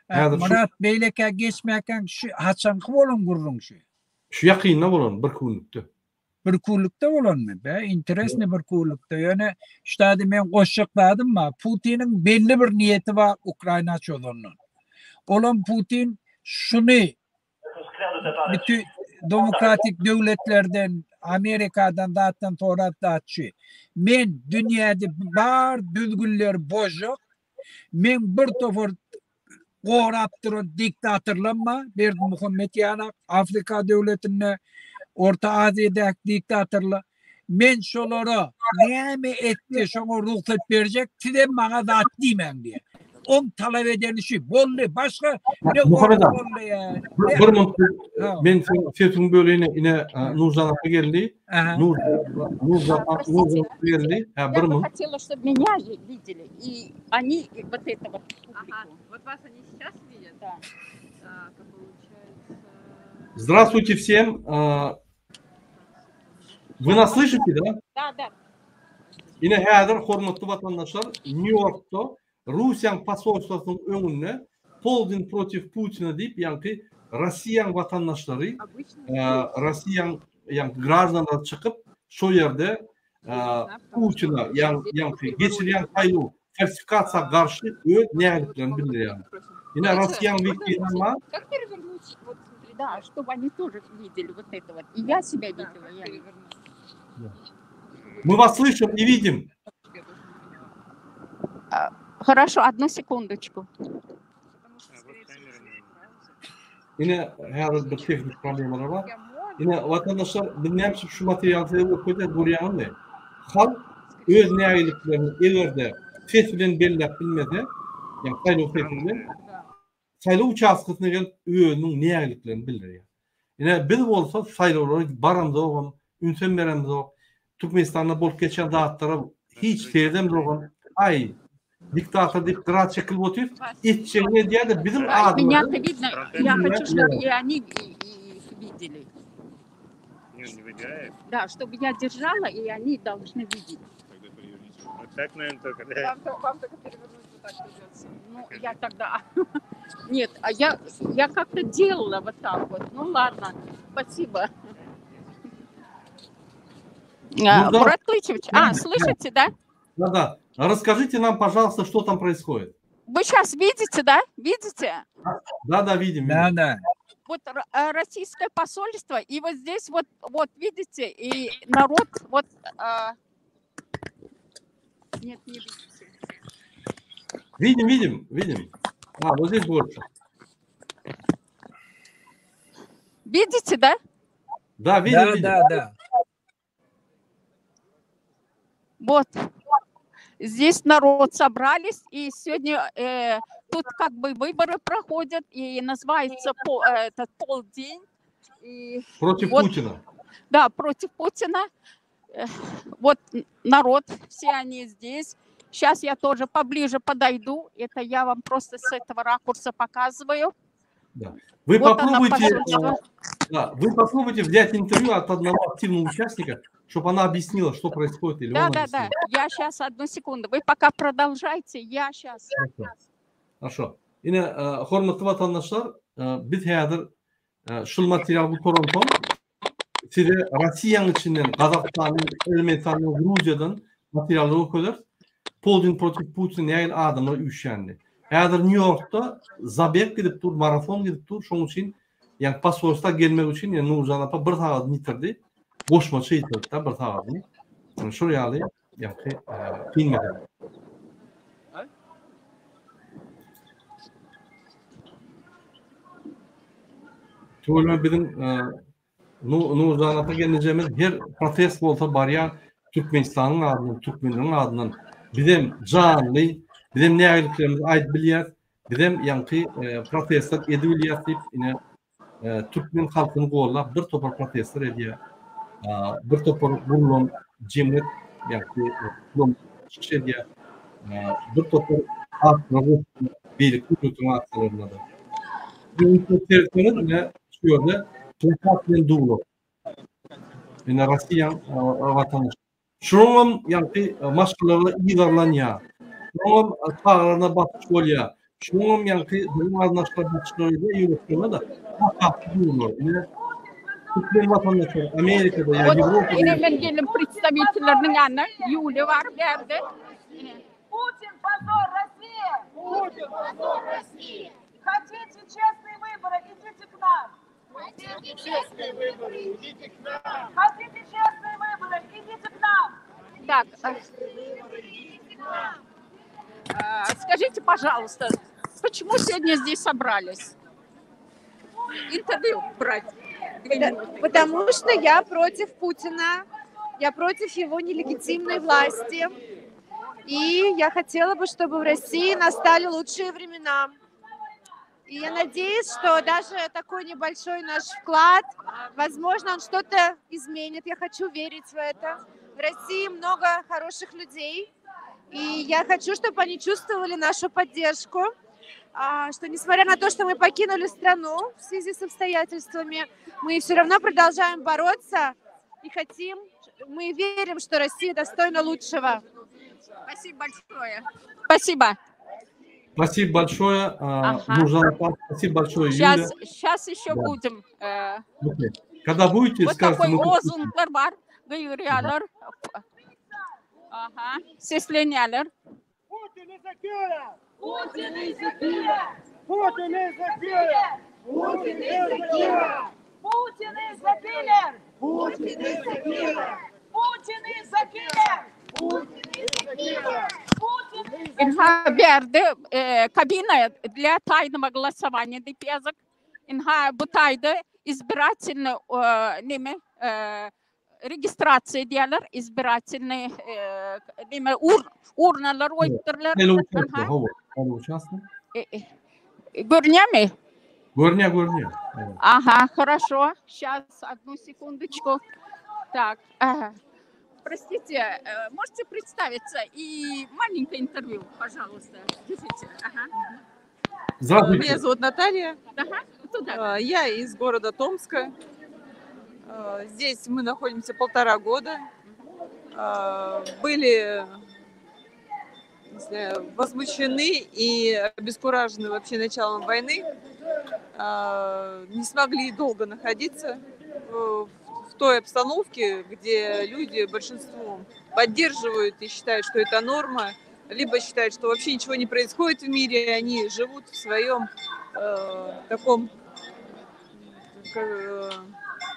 Häzir Myrat beýlekä geçmäkäň şu haçanky bolan gürrüň şu? Şu ýakynda bolan bir günlükde. Bir günlükde bolanmy? Be, interesny bir günlükde. Ýöne şu zady men goşjak zadym bar. Putiniň belli bir niýeti bar Ukraina çozandan. Olam Putin şuny Bütün demokratik döwletlerden, Amerikadan zatdan sorap zat şu. Men dünýäde bar düzgünleri bozjak. Men bir topar gorap duran diktatorlam bar. Berdimuhammet ýanak Afrika döwletinde, Orta Aziýadaky diktatorlar. Men şolara näme etdi, şoňa rugsat berjek, sizem maňa zat diýmäň diýýär. Oň talap edeni şu. Boldy. Başga ne Muhammet aga, boldy ýa. Bir minut men seň sesiňi böleýin, ine Nurjan apa geldi. Nurjan Nurjan geldi. Ha, bir minut. Хотела, чтобы меня видели и они вот это вот. Ага, вот вас они сейчас видят? Да. Так, а получается... Здравствуйте всем. Вы нас слышите, да? Да, да. Ine häzir hormatly watandaşlar Nýu-Ýorkda Russiýanyň posolstwasynyň öňünde Polden protiv Putina diýip ýaňky Rossiýanyň watandaşlary Rossiýanyň ýaňky graždanlary çykyp şo ýerde Putina ýaňky geçirýän saýlaw falsifikasiýa garşy öz nägiliklerini bildirýärler. Ine Rossiýanyň wekili bar. Как перевернуть? Вот смотри, да, чтобы они тоже видели вот это вот. И я себя видела. Я. Мы вас слышим и видим. Хорошо, одну секундочку. Ine häzir bir tehnik problemalar bar. Ine watandaşlar biz näme üçin şu materialy size görkezýäs görýäňizmi? Halk öz nägiliklerini eger-de ses bilen belläp bilmese, ýagny saýlaw sesi bilen saýlaw uçastkasyna gelip özüniň nägiliklerini bildirýär. Ine biz bolsa saýlawlara baramzogam, ünsem beremzok. Türkmenistanda bolup geçýän zatlara hiç seredemzogam. Aý, diktator diýip gyra çekilip otyr. Etjegini edýär-de biziň adymyza. Меня-то видно, я хочу, чтобы и они их видели. Не, не выбирает. Да, чтобы я держала, и они должны видеть. Тогда переверните. Вот так, наверное, только, да? Вам, вам только перевернуть вот так придется. Ну, я тогда... Нет, а я, я как-то делала вот так вот. Ну, ладно, спасибо. Ну, да. Мурат Клычевич, а, слышите, да? Да, да. Расскажите нам, пожалуйста, что там происходит. Вы сейчас видите, да? Видите? Да, да, видим. Да, да. Вот российское посольство, и вот здесь вот, вот видите, и народ вот... А... Нет, не видите. Видим, видим, видим. А, вот здесь больше. Видите, да? Да, видим, Да, видим. да, да. Вот. Здесь народ собрались, и сегодня э, тут как бы выборы проходят, и называется по, э, этот полдень. И Против вот, Путина. Да, против Путина. Э, Вот народ, все они здесь. Сейчас я тоже поближе подойду. Это я вам просто с этого ракурса показываю. Да. Вы Вот она, попробуйте, посольство. да, вы попробуйте взять интервью от одного активного участника, чтобы она объяснила, что происходит, или Да, он да, да. объяснил. Я сейчас, одну секунду. Вы пока продолжайте, я сейчас. Хорошо. Хорошо. Ine, e, hormatly watandaşlar, e, biz häzir e, şul material gutaransoň size Rossiýanyň içinden, Gazagystanyň, Ermenistanyň, Gruziýadan materiallary görkezeris. Putin protiv Putin nähili adamlar üýşýänini. Häzir Nýu-Ýorkda zabeg gidip dur, marafon gidip dur. Şonuň üçin, ýagny posolstwa gelmek üçin ýa Nurjan apa bir sagadyny ýitirdi. Goşmaça ýitirdi-de bir sagadyny. Ýani şol ýaly ýagny kyn mesele. Tüweleme biziň e, Nurjan ata gelnejemiz her protest bolsa barýar Türkmenistanyň adyndan, türkmenleriň adyndan bizem janly, bizem nägiliklerimizi aýdyp bilýäs, bizem ýaňky protestler edip bilýäs diýip ine türkmen halkyny gollap bir topar protestler edýär. Bir topar gurulan jemgyýet ýaňky çykyş edýär. Bir topar aksiýalar beýleki döwletleriň aksiýalarynda-da. Ine şu ýerde plakat bilen durlar. Ine Russiýanyň watandaşy. Şonuňam ýaňky maşgalalary yzarlanýar. Şonuňam çagalaryna basyş bolýar. Şonuňam ýaňky dogan-garyndaşlar basyşlar edýär, ýöne şonda-da plakatly durlar. Ine türkmen watandaşlary Amerikada ýa Ýewropada. Ine men geldim predstawitelleriniň ýanyna. Ýuliýa bar bärde. Ine. Putin pozor России! Putin pozor России! Хотите честные выборы, идите к нам! Хотите честные выборы, идите к нам! Хотите честные выборы, идите к нам! Так. Скажите, пожалуйста, почему сегодня здесь собрались? Интервью брать. Да, потому что я против Путина, я против его нелегитимной власти. И я хотела бы, чтобы в России настали лучшие времена. И я надеюсь, что даже такой небольшой наш вклад, возможно, он что-то изменит. Я хочу верить в это. В России много хороших людей, и я хочу, чтобы они чувствовали нашу поддержку, а, что несмотря на то, что мы покинули страну в связи с обстоятельствами, мы все равно продолжаем бороться и хотим, мы верим, что Россия достойна лучшего. Спасибо большое. Спасибо. Спасибо большое, а, ага. Нуржан спасибо большое, сейчас, Юля. Сейчас еще да. будем. Э... Okay. Когда будете, вот скажете. такой лозунгlar bar, gygyryýarlar. Aha, seslenýärler. Putin is a killer! Putin is a killer! Putin is a killer! Putin is a killer! Putin is a killer! Putin is a killer! Putin is a killer! Putin is a killer! Ynha bärde kabina dla taýnogo głosowania diýip ýazyk. Ynha bu taýda izbiratelny neme registrasiýa edýärler, izbiratelny neme ur urnalar goýupdyrlar. Görünýärmi? Görünýär, görünýär. Aha, хорошо. Сейчас, одну секундочку. Так. Простите, э, можете представиться и маленькое интервью, пожалуйста. Держите. Ага. Здравствуйте. Меня зовут Наталья. Ага, туда. Э, я из города Томска. Э, здесь мы находимся полтора года. Э, были не знаю, возмущены и обескуражены вообще началом войны. Не смогли долго находиться в той обстановке, где люди большинством поддерживают и считают, что это норма, либо считают, что вообще ничего не происходит в мире, они живут в своем э, таком э,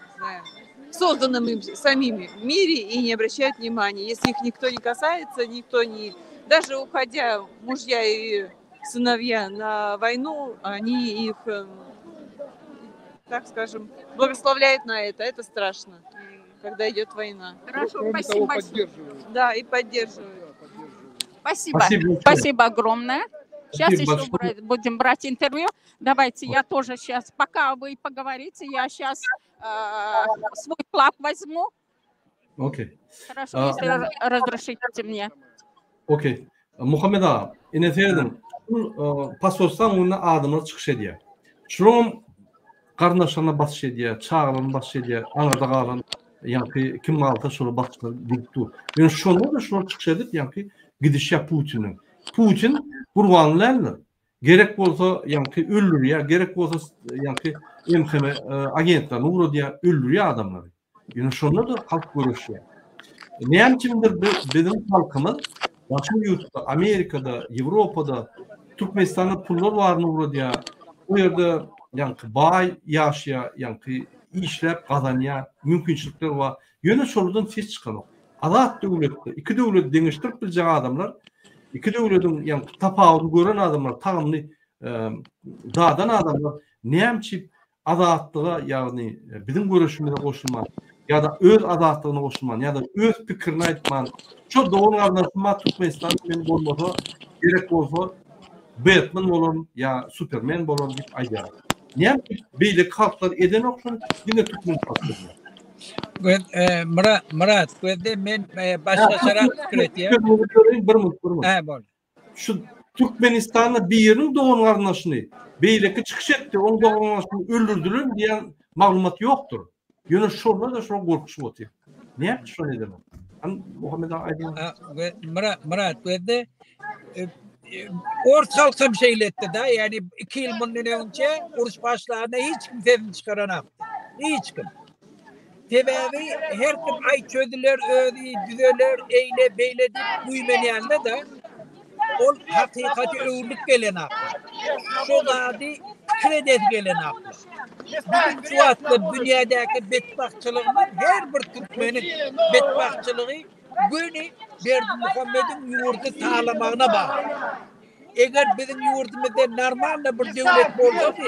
не знаю, созданном им самими мире и не обращают внимания. Если их никто не касается, никто не... Даже уходя мужья и сыновья на войну, они их, эм, так скажем, благословляют на это. Это страшно, когда идет война. Хорошо, Кроме спасибо. Того, Да, и поддерживают. Спасибо. Спасибо, спасибо огромное. Сейчас спасибо еще большое. будем брать интервью. Давайте я тоже сейчас, пока вы поговорите, я сейчас э, свой флаг возьму. Окей. Хорошо, а, если разрешите мне. Okey. Muhammet aga, ine serediň, şul posolstwaň öňünde adamlar çykyş edýär. Şularam garyndaşlaryna basyş edýär, çagalaryna basyş edýär, aňyrda galan ýaňky kim galsa şolara basyşlar gidip dur. Ýöne şonda-da şular çykyş edip ýaňky gidişýär Putiniň. Putin gurbanly däldir. Gerek bolsa ýaňky öldürýär, gerek bolsa ýaňky MHM agentlerini ugradýar, öldürýär adamlary. Ýöne şonda-da halk göreşýär. Näme üçindir bu biziň halkymyz daşary ýurtda, Amerikada, Ýewropada, Türkmenistanda pullar baryny ugradýar. O ýerde ýaňky baý ýaşaýar, ýaňky işläp gazanýar, mümkinçilikler bar. Ýöne şolardan ses çykanok. Azat döwletde iki döwleti deňeşdirip biljek adamlar, iki döwlediň ýaňky tapawudyny gören adamlar, tagamyny dadan adamlar näme üçin. Azatlyga, ýagny biziň göreşimize goşulman ýa-da öz azatlygyna goşulman ýa-da öz pikirini aýtman, şo dogan-garyndaşym bar Türkmenistanda men bolmasa, gerek bolsa Betmen bolaryn ýa Supermen bolaryn diýip aýdýar. Näme üçin beýleki halklar edenok şony, diňe türkmen halky edýär? Göz, e, Murat, Murat, gözde men e, başgaçarak pikir etýän. Bir minut, bir minut. Hä, bol. Şu Türkmenistanda biriniň dogan-garyndaşyny beýleki çykyş etdi, oň dogan-garyndaşyny öldürdiler diýen maglumat ýokdur. Ýöne şonda-da şolar gorkuşyp otyr. Näme üçin şony edenok? Hany Muhammet aga aýdyň. Myrat, Myrat gözde e, e, ors halkam şeýle etdi da, ýani 2 ýyl mundan öňçe uruş başlanda hiç kim sesini çykaranakdy. Hiç kim. Sebäbi her kim aý çözüler, özi düzeler, eýle beýle diýip güýmenýände-de ol hakykaty öwrülip gelen aklar. Şo zady pikir edesi gelen aklar. Biziň şu wagtda dünýädäki betbagtçylygymyz her bir türkmeniň betbagtçylygy göni Berdimuhamediň ýurdy talamagyna bagly. Eger biziň ýurdumyzda normalny bir döwlet bolsady,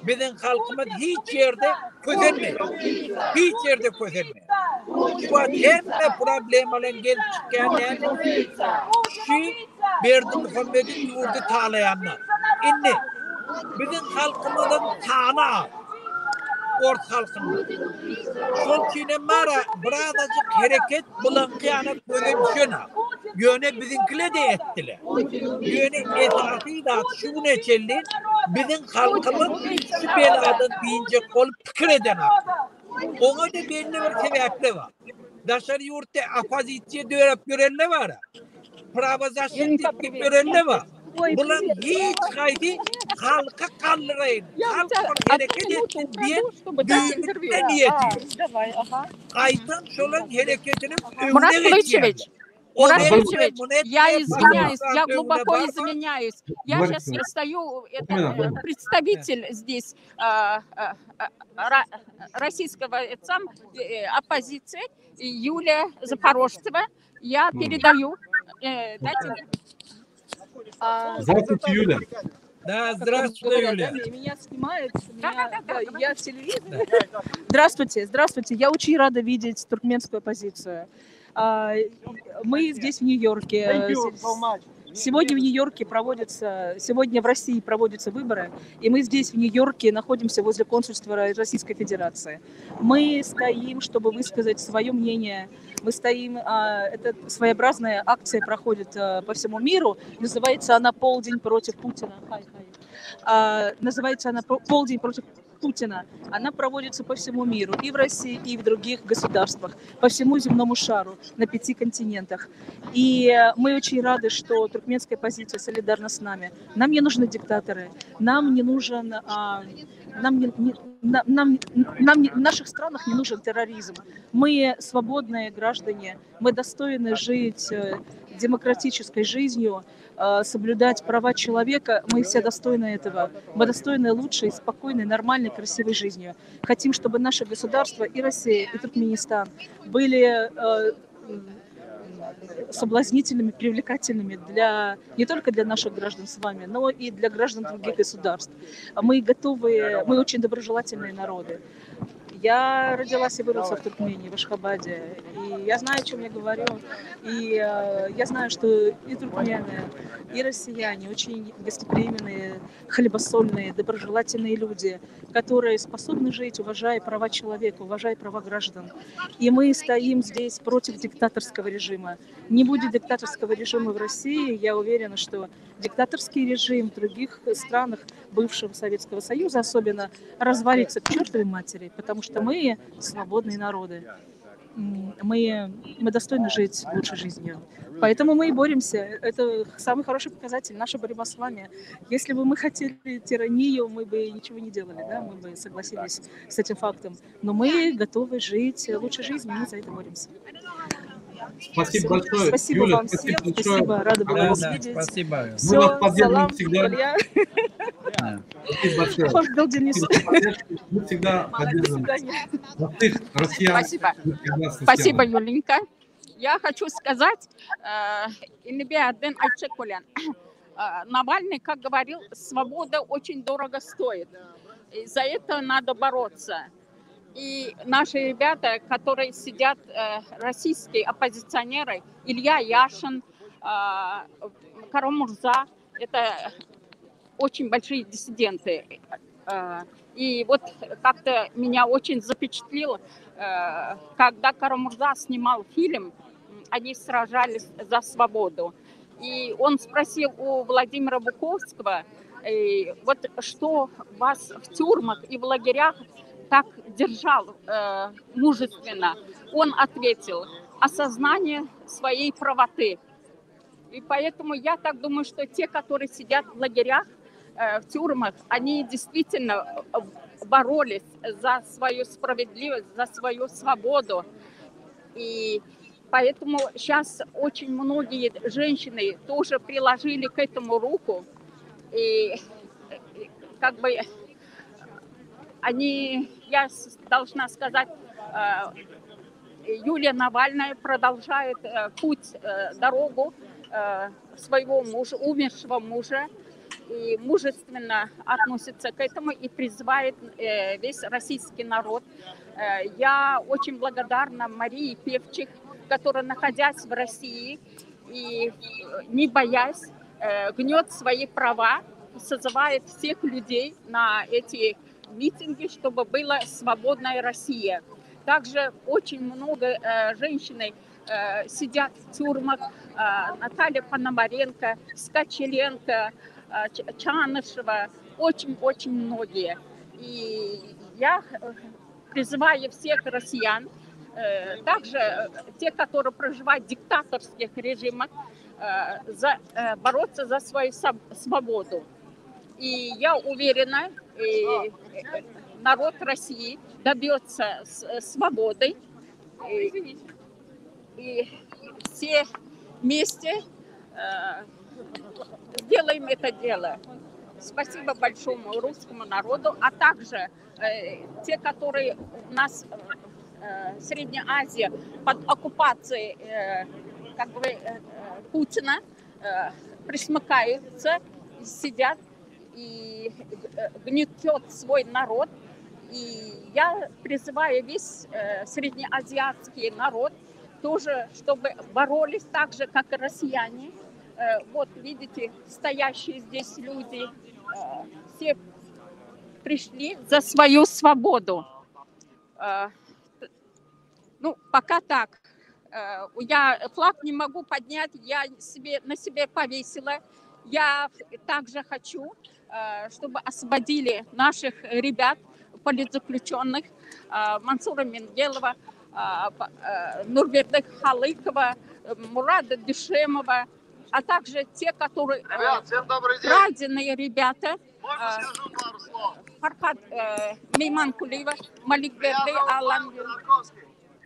biziň halkymyz hiç ýerde kösenmeýär. Hiç ýerde kösenmeýär. Şu wagt hemme problemalaryň gelip çykýan näme? Şu Berdimuhamediň ýurdy talaýanlar. Indi biziň halkymyzyň sany az. Ors halkyndan. Şol üçin hem bara birazajyk hereket bulaňky ýana göze düşenok. Ýöne biziňkile-de etdiler. Ýöne esasy zat şu güne çenli biziň halkymyz şu beladan dynjak bolup pikir edenok. Oňa-da belli bir sebäpler bar. Daşary ýurtda oppozisiýa döräp ýörenler bar-a. Prawozaşitnik diýip ýörenler bar. Bulaň hiç haýsy halka galdyraýyn, halk bir hereket etsin diýen düýbünde niýeti ýok. Gaýtam şolaň hereketiniň Murat öňüne Kılıçeviç, geçýärler. Ony Murat etme, Kılıçeviç, muny etme, я извиняюсь, Pakistan я öňüne глубоко barma. извиняюсь. Я Говорите. сейчас стою, это, Мухаммед, э, говорите. представитель здесь а, а, а, ра- российского э, сам, э, оппозиции Юлия Запорожцева. Я передаю. Э, дайте А, Здравствуйте, Юля. Да, как здравствуй, говорят, да, Юля. меня снимают, Да, меня, да, да, да, я в телевизоре. Здравствуйте, здравствуйте. Я очень рада видеть туркменскую оппозицию. А, Мы здесь в Нью-Йорке. Сегодня в Нью-Йорке проводятся, сегодня в России проводятся выборы, и мы здесь в Нью-Йорке находимся возле консульства Российской Федерации. Мы стоим, чтобы высказать свое мнение. Мы стоим, а, это своеобразная акция проходит а, по всему миру. Называется она «Полдень против Путина». Хай, хай. А, Называется она «Полдень против Путина». Она проводится по всему миру, и в России, и в других государствах, по всему земному шару, на пяти континентах. И э, мы очень рады, что туркменская позиция солидарна с нами. Нам не нужны диктаторы, нам не нужен, а, нам не, не- на- нам, нам не- в наших странах не нужен терроризм. Мы свободные граждане, мы достойны жить э, демократической жизнью, э, соблюдать права человека. Мы все достойны этого. Мы достойны лучшей, спокойной, нормальной, красивой жизнью. Хотим, чтобы наше государство и Россия, и Туркменистан были э, соблазнительными, привлекательными для, не только для наших граждан с вами, но и для граждан других государств. Мы готовы, мы очень доброжелательные народы. Я родилась и выросла в Туркмении, в Ашхабаде, и я знаю, о чем я говорю. И э, я знаю, что и туркмены, и россияне очень гостеприимные, хлебосольные, доброжелательные люди, которые способны жить, уважая права человека, уважая права граждан. И мы стоим здесь против диктаторского режима. Не будет диктаторского режима в России, я уверена, что диктаторский режим в других странах бывшего Советского Союза особенно развалится к чертовой матери, потому что мы свободные народы. Мы, мы достойны жить лучшей жизнью. Поэтому мы и боремся. Это самый хороший показатель, наша борьба с вами. Если бы мы хотели тиранию, мы бы ничего не делали, да? мы бы согласились с этим фактом. Но мы готовы жить лучшей жизнью, мы за это боремся. Спасибо большое. Спасибо Юля, вам спасибо всем. большое. Спасибо, рада была Да, вас да, видеть. спасибо. Мы Все, вас поддерживаем салам, всегда. Илья. Да. Спасибо большое. Hoş geldiniz. Спасибо за поддержку. Мы всегда До поддерживаем свидания. простых россиян. Спасибо. Мы всегда с Спасибо, россиянами. Юленька. Я хочу сказать, э, indi bärden aýtjak bolýan. Э, Навальный, как говорил, свобода очень дорого стоит. За это надо бороться. И наши ребята, которые сидят, э, российские оппозиционеры, Илья Яшин, э, Карамурза, это очень большие диссиденты. Э, и вот как-то меня очень запечатлило, когда Карамурза снимал фильм, они сражались за свободу. И он спросил у Владимира Буковского, вот что вас в тюрьмах и в лагерях так держал э, мужественно. Он ответил, осознание своей правоты. И поэтому я так думаю, что те, которые сидят в лагерях, э, в тюрьмах, они действительно э, боролись за свою справедливость, за свою свободу. И поэтому сейчас очень многие женщины тоже приложили к этому руку. И э, как бы они, я должна сказать, Юлия Навальная продолжает путь, дорогу своего мужа, умершего мужа, и мужественно относится к этому и призывает весь российский народ. Я очень благодарна Марии Певчих, которая, находясь в России и не боясь, гнет свои права, созывает всех людей на эти митинги, чтобы была свободная Россия. Также очень много э, женщин э, сидят в тюрьмах. Э, Наталья Пономаренко, Скочеленко, э, Чанышева, очень-очень многие. И я э, призываю всех россиян, э, также э, те, которые проживают в диктаторских режимах, э, за, э, бороться за свою свободу. И я уверена, и народ России добьется свободы. И, и все вместе э, сделаем это дело. Спасибо большому русскому народу, а также э, те, которые у нас э, Средняя Азия под оккупацией э, как бы, э, Путина э, присмыкаются, сидят и э, гнетет свой народ. И я призываю весь э, среднеазиатский народ тоже, чтобы боролись так же, как и россияне. Э, вот видите, стоящие здесь люди, все пришли за свою свободу. Ну, пока так. Я флаг не могу поднять, я себе, на себе повесила. Я также хочу, э, чтобы освободили наших ребят, политзаключенных, э, Мансура Мингелова, э, Нурберда Халыкова, Мурада Дюшемова, а также те, которые Ребят, всем добрый день. краденые ребята. Можно скажу пару слов? Фархад Мейманкулиева, Маликберды Алан.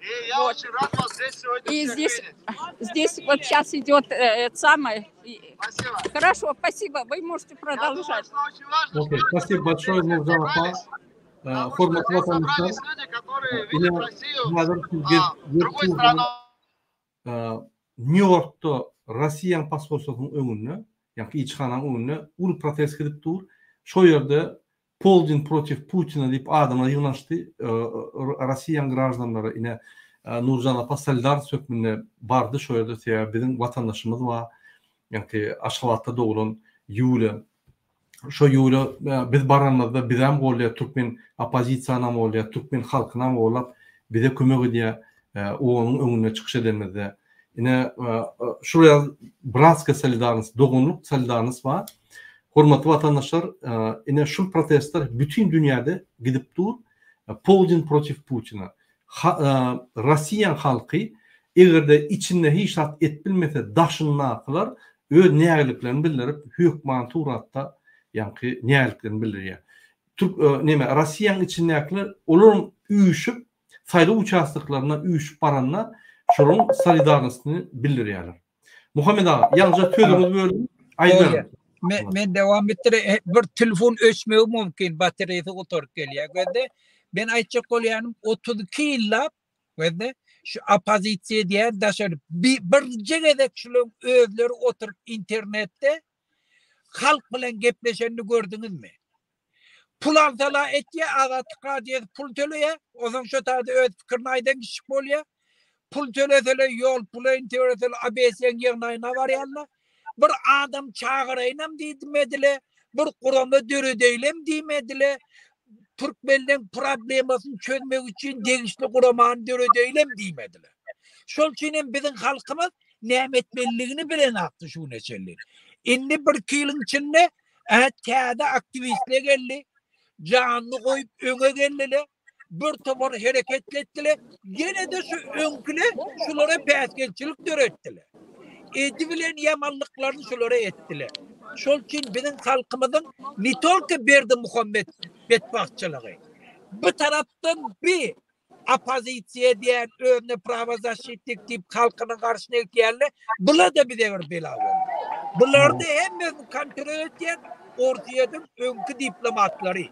И я вот. очень рад вас здесь сегодня И всех здесь, видеть. здесь вот сейчас идет э, самое. Спасибо. Хорошо, спасибо. Вы можете продолжать. Я думаю, что очень важно, Окей, спасибо большое, Nurjan apa. Потому что Hormatly здесь watandaşlar, собрались люди, которые видят ine Россию häzir а, другой страной. Nýu-Ýorkda Russiýanyň posholstwasynyň öňünde, ýagny ilçihanaň öňünde uly protest gidip dur. Şo ýerde Polden protiv Putina diýip adamlar ýygnanyşdy. Russiýanyň graždanlary ine Nurjan apa solidarnost hökmünde bardy şo ýerde sebäbi biziň watandaşymyz bar. Ýagny Aşgabatda doglan Ýuliýa. Şo Ýuliýa biz baranymyzda bizem golýar, türkmen oppozisiýanam golýar, türkmen halkynam gollap bize kömek edýär OON-yň öňünde çykyş edenimizde. Ine şu ýa bratskiý solidarnost, doganlyk solidarnost bar. Hormatly watandaşlar, ine şu protestler bütin dünýäde gidip dur. Polden protiv Putina. Russiýanyň halky eger-de içinde hiç zat et bilmese, daşyndakylar öz nägiliklerini bildirip, hökman suratda ýaňky nägiliklerini bildirýär. Türk neme Russiýanyň içindäkiler olaryň üýşüp saýlaw uçastoklaryna üýşüp baranda şolaryň solidarnostyny bildirýärler. Muhammet aga, ýaňyja sözüňizi böldüm. Aýdyň. Men, men dewam etdir. Bir telefon öçmegi mümkin, batareýasy gutaryp gelýär. Gözde men aýtjak bolýanym 32 ýyllap gözde şu oppozisiýa diýen daşary birje gezek şularyň özleri oturyp internetde halk bilen gepleşenini gördüňizmi? Pul alsala etýär, Azatlyk Radiosy pul töleýär. Onsoň şo taýda öz pikirini aýdan kişi bolýar. Pul töleseler, ýol puly töleseler, ABS-iň ýygnaýyna barýarlar. Bir adam çagyraýynam diýmediler, bir gurama döredeýlem diýmediler. Türkmenleň problemasyny çözmek üçin degişli guramany döredeýlem diýmediler. Şol üçin hem biziň halkymyz näme etmeliligini bilenakdy şu güne çenli. Indi bir-iki ýylyň içinde Ä täze aktiwistler geldi. Janyny goýup öňe geldiler. Bir topar hereket etdiler. Ýene-de şu öňküler şulara päsgelçilik döretdiler. Edibilen ýamanlyklaryny şulara etdiler. Şol üçin biziň halkymyzyň ne tolko Berdimuhamet betbagtçylygy. Bu tarapdan bir Oppozisiýa diýen özüne prawozaşitnik diýip halkynyň garşyna gitýänler, bular-da bize bir bela boldy. Bularda hemmesini kontrol etýän Orsýetiň öňki diplomatlary.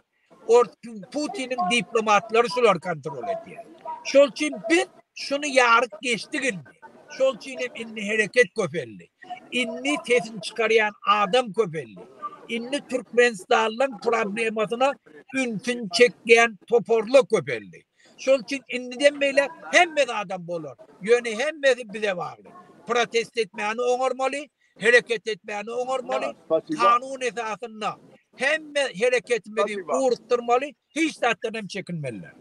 Putiniň diplomatlary şulary kontrol edýär. Şol üçin biz şuny ýaryp geçdik indi. Şol üçin hem indi hereket köpeldi. Indi sesini çykarýan adam köpeldi. Indi Türkmenistanlyň problemasyna ünsüni çekýän toparlar köpeldi. Şol üçin indiden beýläk hemme zadam bolar. Ýöne hemmesi bize bagly. Protest etmäni oňarmaly, hereket etmäni oňarmaly, kanun esasynda hemme hereketimizi ugrukdyrmaly, hiç zatdan hem çekinmeli däl.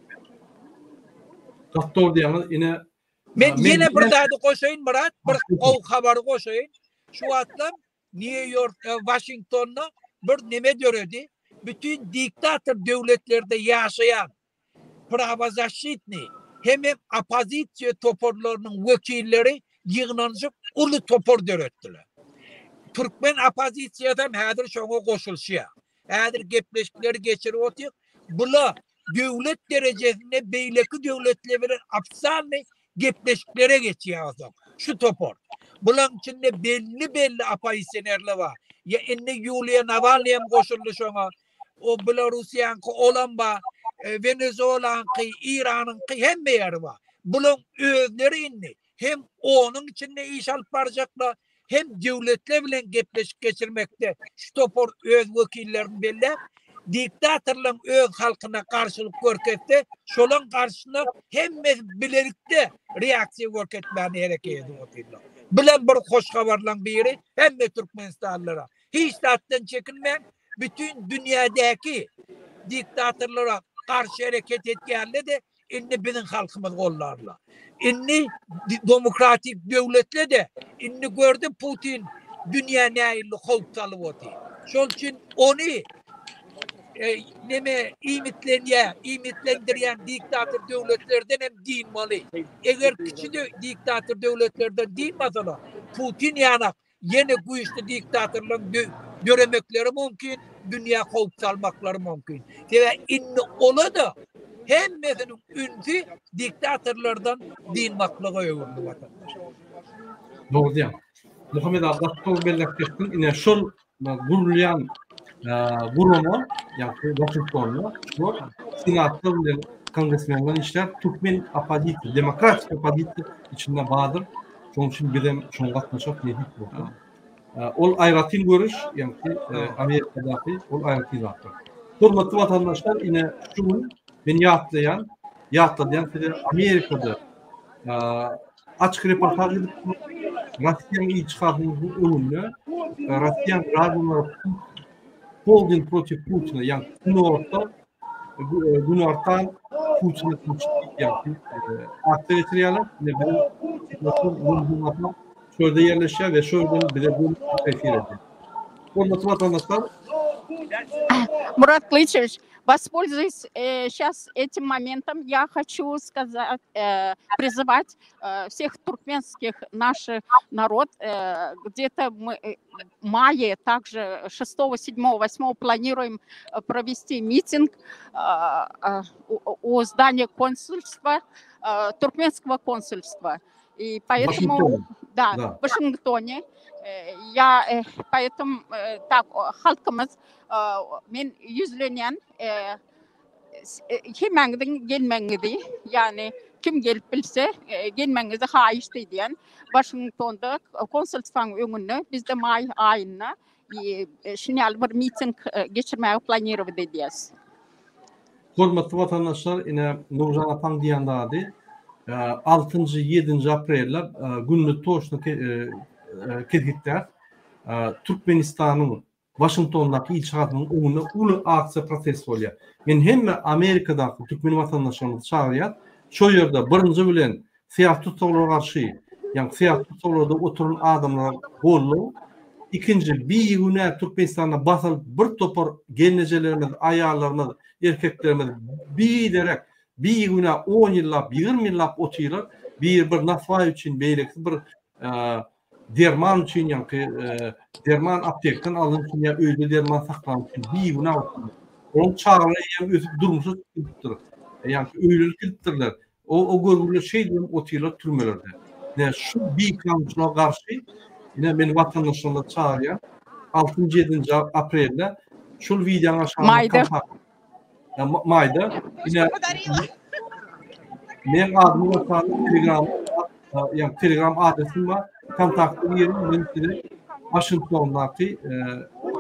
Gaty dogry diýýäňiz, ine Men ýene bir zady goşaýyn Myrat, bir gowy habary goşaýyn. Şu wagtlar Nýu-Ýork, Waşingtonda bir neme döredi. Bütin diktator döwletlerde ýaşaýan prawozaşitnyý hemem oppozisiýa toparlarynyň wekilleri ýygnanyşyp uly topar döretdiler. Türkmen oppozisiýasy hem häzir şoňa goşulyşýar. Häzir gepleşikleri geçirip otyr. Bula döwlet derejesinde beýleki döwletler bilen ofitsialnyý gepleşiklere geçýär onsoň şu topar. Bulaň içinde belli-belli oppozisionerler bar. Ýa indi Ýuliýa Nawalnyý hem goşuldy şoňa. O Belarussiýaňky olam bar. Wenezuelaňky, Iranyňky hemme ýeri bar. Bulaň özleri indi hem onuň içinde iş alyp barjaklar, hem döwletler bilen gepleşik geçirmekde şu topar öz wekillerini belläp, diktatorlaryň öz halkyna garşylyk görkezse, şolaň garşysyna hemmesi bilelikde reaksiýa görkezmäne hereket edip otyrlar. Bulam bir hoş habarlaryň biri hemme türkmenistanlylara. Hiç zatdan çekinmäň, bütin dünýädäki diktatorlara garşy hereket edýänler-de Indi biziň halkymyz gollarlar. Indi demokratik döwletle-de indi gördi Putin dünýä nähili howp salyp otyr. Şol üçin ony e, neme iýmitlenýär, iýmitlendirýän diktator döwletlerden hem dynmaly. Eger kiçi diktator döwletlerden dynmasalar, Putin ýanak Ýene güýçli diktatorlaryň döremekleri mümkin, dünýä howp salmaklary mümkin. Sebäbi indi ola-da hemmesiniň ünsi diktatorlardan dynmaklyga öwrüldi watandaşlar. Dogry diýýäň. Muhammet aga gaty dogry belläp geçdiň. Ine şol gurulýan gurama, ýagny Waşingtonda şular senatorlar bilen kongresmenler işläp türkmen oppozisiýa, demokratik oppozisiýa içinde bardyr. Şonuň üçin bizem şoňa gatnaşak nesip bolsa. Ol aýratyn görüş, ýagny Amerikadaky ol aýratyn zatlar. Hormatly watandaşlar, ine şu gün men ýatlaýan, ýatladýan size Amerikada açyk reportaž edip Russiýanyň ilçihanasynyň öňünde Russiýanyň graždanlary Polden protiv Putina, ýagny günorta günortan Putine garşy ýagny aksiýa geçirýärler. Ine biziň şu ýerde ýerleşýär we şu ýerden bize bu efir edýär. Hormatly watandaşlar, Murat Klyçewiç, воспользуюсь сейчас этим моментом, я хочу сказать, призывать всех туркменских наш народ, где-то мы в мае, также 6, 7, 8 планируем провести митинг у здания консульства, туркменского консульства. И поэтому, да, да, в Вашингтоне. Я поэтому так halkymyz men ýüzlenýän hemmäňiziň gelmegiňizi, ýagny kim gelip bilse gelmegiňizi haýyşt edýän. Waşingtonda konsulstwanyň öňünde bizde maý aýynda şuny ýaly bir miting geçirmäge planirowat edýäs. Hormatly watandaşlar, ine Nurjan apaň diýen zady altynjy, ýedinji aprelde gününi toçno kesgitläp, Türkmenistanyň Waşingtondaky ilçihanasynyň öňünde uly aksiýa protest bolýar. Men hemme Amerikadaky türkmen watandaşlarymyzy çagyrýas, şo ýerde birinji bilen Syýasy tussaglara garşy, ýagny syýasy tussaglarda oturan adamlara goldaw. Ikinji, bigünä Türkmenistanda basylyp bir topar gelnejelerimiz, aýallarymyz, erkeklerimiz biderek, bigünä on ýyllap, 20 ýyllap otyrlar. Biri bir naswaý üçin, beýlekisi bir derman üçin, ýaňky derman aptekden alan üçin ýa öýde derman saklan üçin bigünä otyrlar. Olaryň çagalary eýýäm ösüp durmuşa çykypdyr. Ýaňky öýlenip gidipdirler. O o görgüliler şeýdibem otyrlar türmelerde. Ine şu bikanunçylyga garşy ine men watandaşlarymy çagyrýan. Altynjy ýedinji aprelde şul wideonyň aşagynda Maýda. kontakt maýda ine meň adymy ýazsaňyz telegram ýa telegram adresim bar. Kontakta giriň men size Waşingtondaky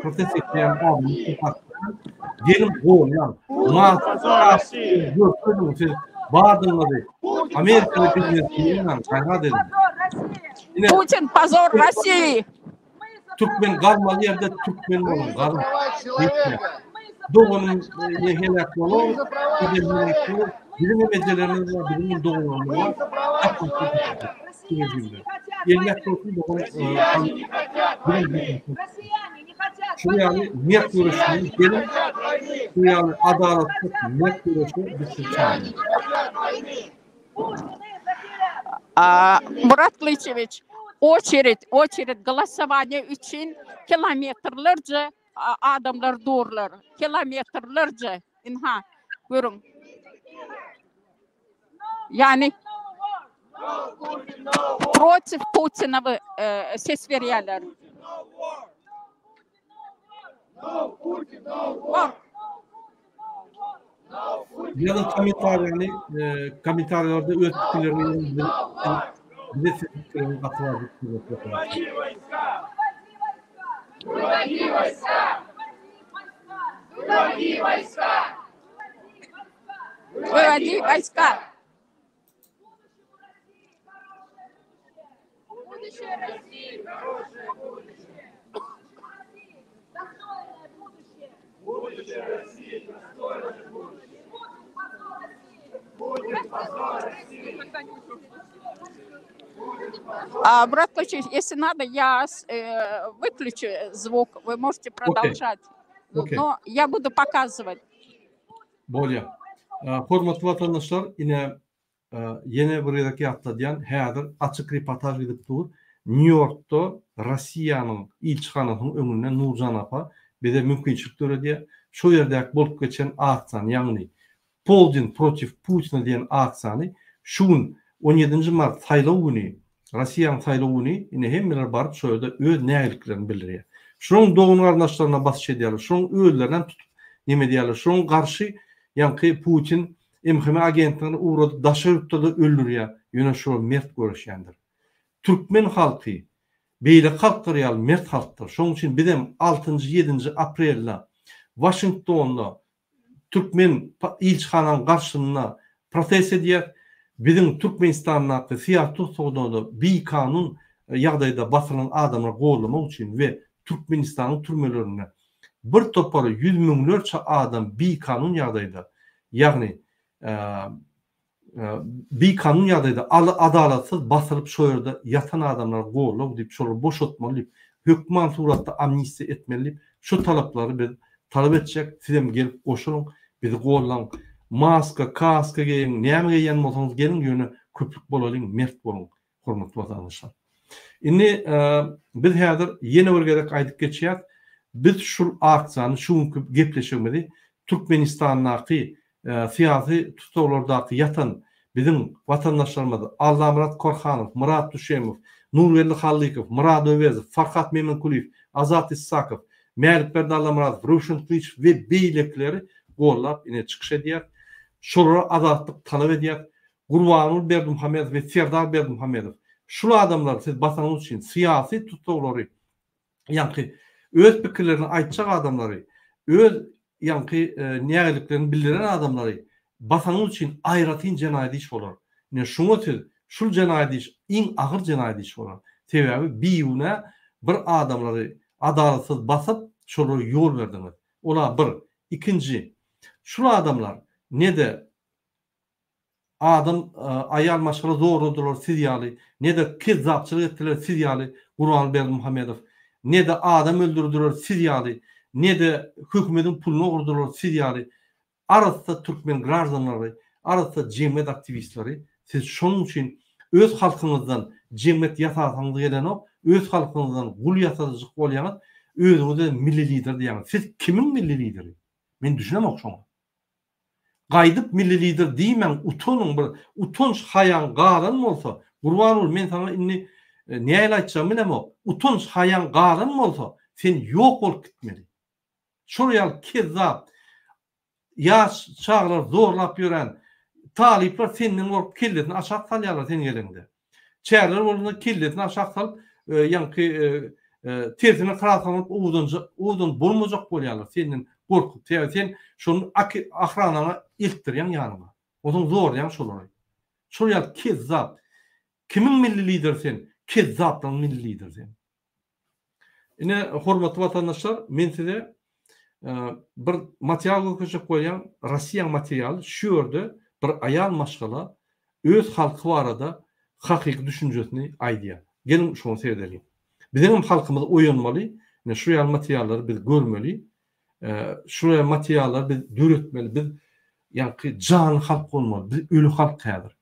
protest etýän adamyň kontaktyny geliň golýan. Görkeziň siz bardygyňyzy. Amerikaly biznesmenler gaýrat ediň. Putin pozor Rossii. Türkmen galmaly ýerde türkmen boluň galyň. Doganym heläk bolar, ejem heläk bolar. Biziň hem ejelerimiz bar, biziň hem doganlarymyz bar. Elläk bolsun dogan. Şu ýaly mert göreşine geliň. Şu ýaly adalatly mert göreşe biz sizi çagyrýarys. Murat Gylyçewiç, oçered, oçered golosowanie üçin kilometrlerce adamlar durlar. Kilometrlerce. Ynha, görüň. Ýani protiv Putina ses berýärler. Ýazyň kommentariýany, kommentariýalarda öz pikirleriňi ýazyň. Bize siziň pikirleriňiz gaty wajyp. Wywodi wojska! А, брат Кочев, если надо, я э, выключу звук, вы можете продолжать. Okay. Но я буду показывать. Bolýar. Hormatly watandaşlar, ine Ýene bir gezek ýatladýan, häzir açyk reportaž gidip dur. Nýu-Ýorkda Rossiýanyň ilçihanasynyň öňünde Nurjan apa bize mümkinçilik döredýär. Şo ýerdäki bolup geçen aksiýany, ýagny Polden protiv Putina diýen aksiýany şu gün, on ýedinji mart saýlaw güni, Rossiýanyň saýlaw güni, ine hemmeler baryp şo ýerde öz nägiliklerini bildirýär. Şolaryň dogan-garyndaşlaryna basyş edýärler, şolaryň özlerinem tutup neme edýärler, şolaryň garşy ýaňky Putin MHM agentligini ugradyp daşary ýurtda-da öldürýär, ýöne şolar mert göreşýändir. Türkmen halky beýleki halklar ýaly mert halkdyr. Şonuň üçin bizem altynjy, ýedinji aprelde Waşingtonda türkmen ilçihanaň garşysynda protest edýäs. Biziň Türkmenistandaky syýasy tussaglarda bikanun ýagdaýda basylan adamlary gollamak üçin we Türkmenistanyň türmelerinde bir topar ýüz müňlerçe adam bikanun ýagdaýda, ýagny bikanun ýagdaýda adalatsyz basylyp şo ýerde ýatan adamlary goldaw diýip şolary boşatmaly diýip hökman suratda amnistiýa etmeli diýip şu talaplary biz talap etjek sizem gelip goşulyň bizi gollaň maska kaska geýiň näme geýýän bolsaňyz geliň ýöne köplük bolalyň mert boluň Hormatly watandaşlar. Indi biz häzir ýene bir gezek aýdyp geçýäs, biz şul aksiýany, şu günki gepleşigimizi Türkmenistandaky syýasy tussaglardaky ýatan biziň watandaşlarymyz Allamyrat Korhanow, Myrat Düşemow, Nurgeldi Hallykow, Myrat Öwezow, Farhat Memenkulyýew, Azat Issakow, Mälikberdi Allamyradow, Röwşen Gylyçow we beýlekileri gollap ine çykyş edýäs. Şolara azatlyk talap edýäs. Gurbanguly Berdimuhamedow we Serdar Berdimuhamedow şul adamlary siz basanyňyz üçin syýasy tutsaglary ýaňky öz pikirlerini aýtjak adamlary öz. ýaňky nägileliklerini bildiren adamlary basanyňyz üçin aýratyn jenaýat iş bolar. Ine şuňa siz şul jenaýat iş iň agyr jenaýat iş bolar. Sebäbi bigünä bir adamlary adalatsyz basyp şolara ýol berdiňiz. Ola bir. Ikinji, şul adamlar ne-de Adam aýal maşgala zorladylar siz ýaly, ne-de kezzapçylyk etdiler siz ýaly Gurbanguly Berdimuhamedow, ne-de adam öldürdiler siz ýaly, ne-de hökümediň puluny ogurdylar siz ýaly arassa türkmen graždanlary, arassa jemgyýet aktiwistleri siz şonuň üçin öz halkyňyzdan jemgyýet ýasasyňyz gelenok, öz halkyňyzdan gul ýasajyk bolýaňyz, özüňize milli lider diýýäňiz. Siz kimiň milli lideri? Men düşünemok şoňa. Gaýdyp milli lider diýmäň utanyň bir utanç haýaň galan bolsa Gurbanguly men saňa indi nähili aýtjagymy bilemok utanç haýaň galan bolsa sen ýok bolup gitmeli şol ýaly kezzap ýaş çagalary zorlap ýören talyplar senden gorkup kellesini aşak salýarlar sen geleňde. Çäreler bolanda kellesini aşak salyp, ýaňky tersine kraslanyp owadanjak, owadan bolmajak bolýarlar senden gorkup. Sebäbi sen şony ahranaňa eltdirýäň ýanyňa. Onsoň zorlaýaň şolary. Şol ýaly kezzap. Kimiň milli lideri sen? Kezzaplaryň milli lideri sen. Ine, hormatly watandaşlar, men size bir material görkezjek bolýan, Rossiýaň materialy, şu ýerde bir aýal maşgala öz halky barada hakyky düşünjesini aýdýar. Geliň şoňa seredeliň. Biziň hem halkymyz oýanmaly, ine şu ýaly materiallary biz görmeli, şu ýaly materiallary biz döretmeli, biz ýaňky janly halk bolmaly, biz öli halk häzir.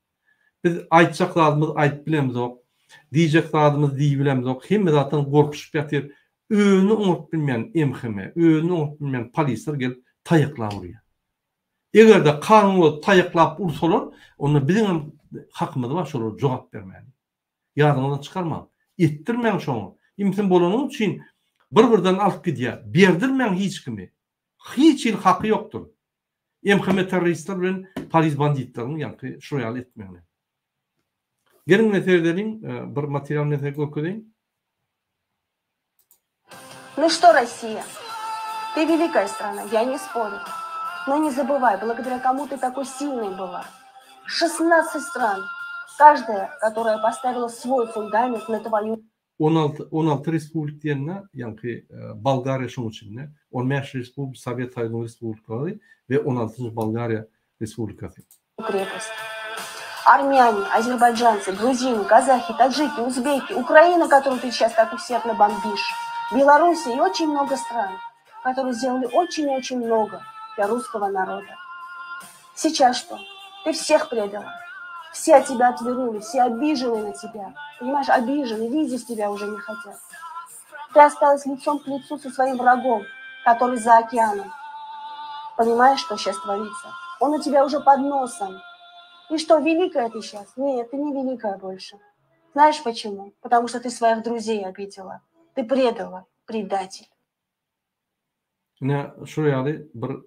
Biz aýtjak zadymyzy aýdyp bilemzok, diýjek zadymyzy diýip bilemzok, hemme zatdan gorkuşyp ýatyr. Özüni oňaryp bilmeýän MHM, özüni oňaryp bilmeýän polisler gelip taýaklap urýar. Eger-de kanun bolup taýaklap ursalar, onda biziň hem hakymyz bar şolara jogap bermäne. Ýadyňyzdan çykarmaň. Etdirmäň şoňa. Imsim bolanyňyz üçin bir-birden alyp gidýär. Berdirmäň hiç kimi. Hiç hili haky ýokdur. MHM terroristler bilen polis banditleriň ýaňky şo ýaly etmegine. Geliň ine seredeliň, bir material men size görkezeýin. Ну что, Россия, ты великая страна, я не спорю. Но не забывай, благодаря кому ты такой сильной была. 16 стран, каждая, которая поставила свой фундамент на твою 16, 16 respublik diýende, ýaňky Bolgariýa şoň içinde, 15 respublik, Sowet Soýuzynyň respublikalary we 16-njy Bolgariýa Respublikasy. Крепость. Армяне, азербайджанцы, грузины, казахи, таджики, узбеки, Украина, которую ты сейчас так усердно бомбишь, Белоруссия и очень много стран, которые сделали очень-очень много для русского народа. Сейчас что? Ты всех предала. Все от тебя отвернули, все обижены на тебя. Понимаешь, обижены, видеть тебя уже не хотят. Ты осталась лицом к лицу со своим врагом, который за океаном. Понимаешь, что сейчас творится? Он у тебя уже под носом. И что, великая ты сейчас? Нет, ты не великая больше. Знаешь почему? Потому что ты своих друзей обидела. Ты предала, предатель. Ine şu ýaly bir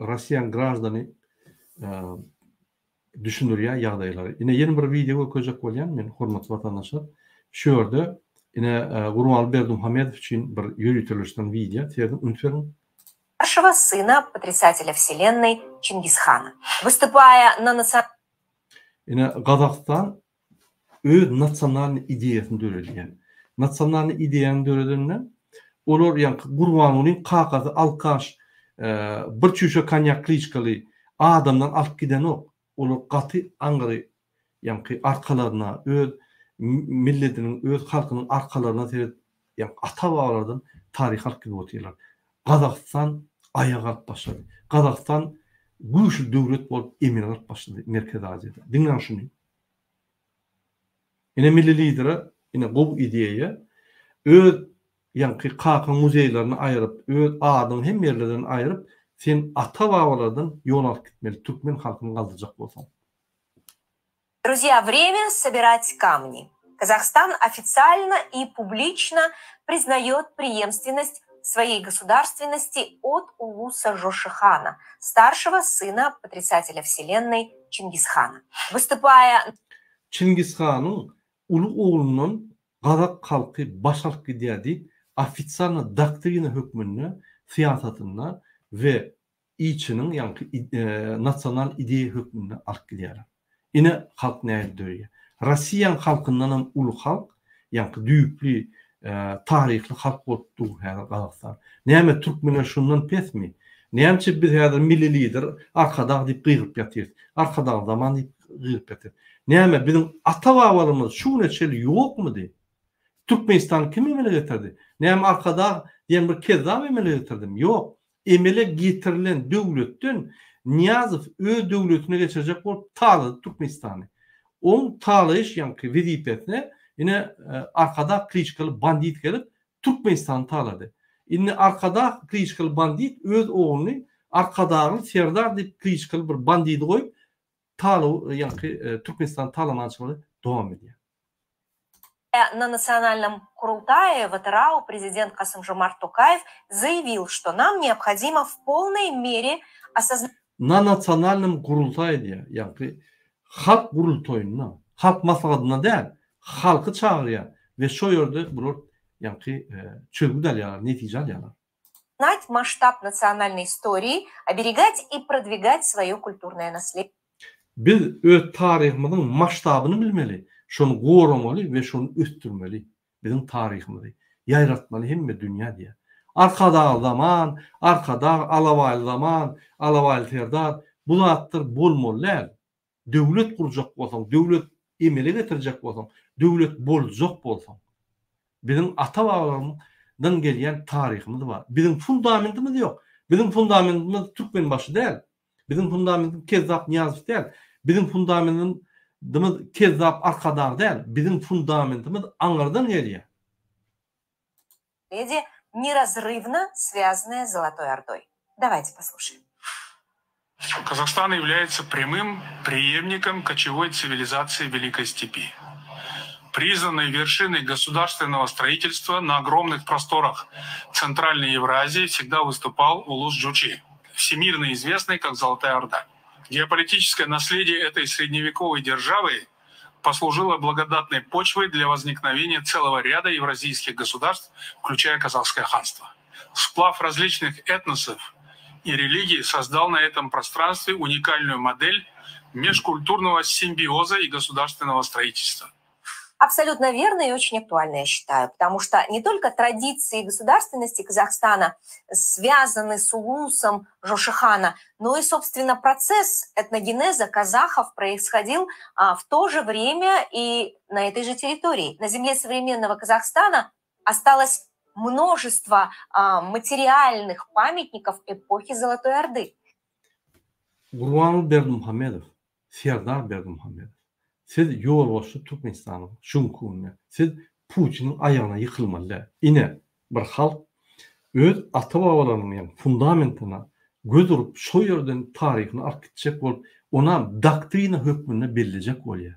Rossiýanyň graždany düşündirýär ýagdaýlary. Ine ýene bir wideo görkezjek bolýan men hormatly watandaşlar. Şu ýerde ine Gurbanguly Berdimuhamedow üçin bir ýöriteleşdirilen wideo serediň üns beriň. Старшего сына потрясателя вселенной Чингисхана. Выступая на национальном Ine Gazagystan öz nasionalnyý ideýasyny döredýär. Nasionalnyý ideýany döredende olar ýaňky Gurbangulyň kakasy alkaş bir çüýşe konýak kliçkaly adamdan alyp gidenok. Olar gaty aňry ýaňky arkalaryna öz milletiniň öz halkynyň arkalaryna seredip ýaňky ata-babalardan taryhy alyp gidip otyrlar. Gazagystan aýaga galyp başlady. Gazagystan güýçli döwlet bolup emele galyp başlady Merkezi Aziýada. Diňläň şuny. Ine milli lidere ine gowy ideýa. Öz ýaňky kakaň muzeýlerini aýryp, öz adyňy hemme ýerlerden aýryp, sen ata-babalardan ýol alyp gitmeli türkmen halkyny galdyrjak bolsaň. Друзья, время собирать камни. Казахстан официально и публично признает преемственность своей государственности от Улуса Жошихана, старшего сына потрясателя вселенной Чингисхана. Выступая... Çingizhanyň uly oglundan gazak halky baş alyp gidýär diýip, ofitsialno doktrina hökmünde syýasatynda. we içiniň ýaňky nasional ideýa hökmünde alyp gidýärler. Ine halk nähili döreýär. Rossiýaň halkyndanam uly halk, ýaňky düýpli taryhly halk bolup dur häzir Gazagystan. Näme türkmenler şundan pesmi? Nämçe biz häzir milli lider Arkadag diýip gygyryp ýatyrys. Arkadag zaman diýip gygyryp ýatyrys. Näme biziň ata-babalarymyz şu güne çenli ýokmudy? Türkmenistany kim emele getirdi? Näme Arkadag diýen bir kezzap emele getirdimi? Ýok. Emele getirilen döwletden Nyýazow öz döwletine geçirjek bolup talady Türkmenistany. Oň talaýyş ýaňky wezipesine ine Arkadag kliçkaly bandit gelip Türkmenistany talady. Indi Arkadag kliçkaly bandit öz ogluny Arkadagly Serdar diýip kliçkaly bir bandidi goýup talaw ýaňky Türkmenistany talamançylygy dowam edýär. На национальном Курултае в Атырау президент Касым-Жомарт Токаев заявил, что нам необходимо в полной мере осознать Na nasionalnym gurultaý diýýär, ýagny halk gurultaýynda, halk maslahatynda däl, halky çagyrýar we şo ýerde bular ýagny çözgüt alýarlar, netije alýarlar. Масштаб национальной истории, оберегать и продвигать свое культурное наследие. Biz öz taryhymyzyň masştabyny bilmeli, şony goramaly we şony ösdürmeli. Biziň taryhymyzy ýaýratmaly hemme dünýä diýýär. Arkadag zaman, Arkadag, Alabaýly zaman, Alabaýly Serdar bu zatlar bolmaly däl. Döwlet gurjak bolsaň, döwlet emele getirjek bolsaň, döwlet boljak bolsaň. Biziň ata-babalarymyzdan gelýän taryhymyz bar. Biziň fundamentimiz ýok. Biziň fundamentimiz Türkmenbaşy däl. Biziň fundamentimiz Kezzap Nyýazow däl. Biziň fundamentimiz Kezzap Arkadag däl. Biziň fundamentimiz aňyrdan gelýär. Неразрывно связанная с Золотой Ордой. Давайте послушаем. Казахстан является прямым преемником кочевой цивилизации Великой Степи. Признанной вершиной государственного строительства на огромных просторах Центральной Евразии всегда выступал Улус Джучи, всемирно известный как Золотая Орда. Геополитическое наследие этой средневековой державы послужило благодатной почвой для возникновения целого ряда евразийских государств, включая Казахское ханство. Сплав различных этносов и религий создал на этом пространстве уникальную модель межкультурного симбиоза и государственного строительства. Абсолютно верно и очень актуально, я считаю, потому что не только традиции государственности Казахстана связаны с улусом Жошихана, но и, собственно, процесс этногенеза казахов происходил а, в то же время и на этой же территории. На земле современного Казахстана осталось множество а, материальных памятников эпохи Золотой Орды. Gurbanguly Berdimuhamedow, Serdar Berdimuhamedow, siz ýolbaşçy Türkmenistanyň şu günki günde. Siz Putiniň aýagyna ýykylmaly däl. Ine, bir halk öz ata-babalarynyň ýagny fundamentine göz urup şo ýerden taryhyny alyp gitjek bolup, onam doktrina hökmünde bellejek bolýar.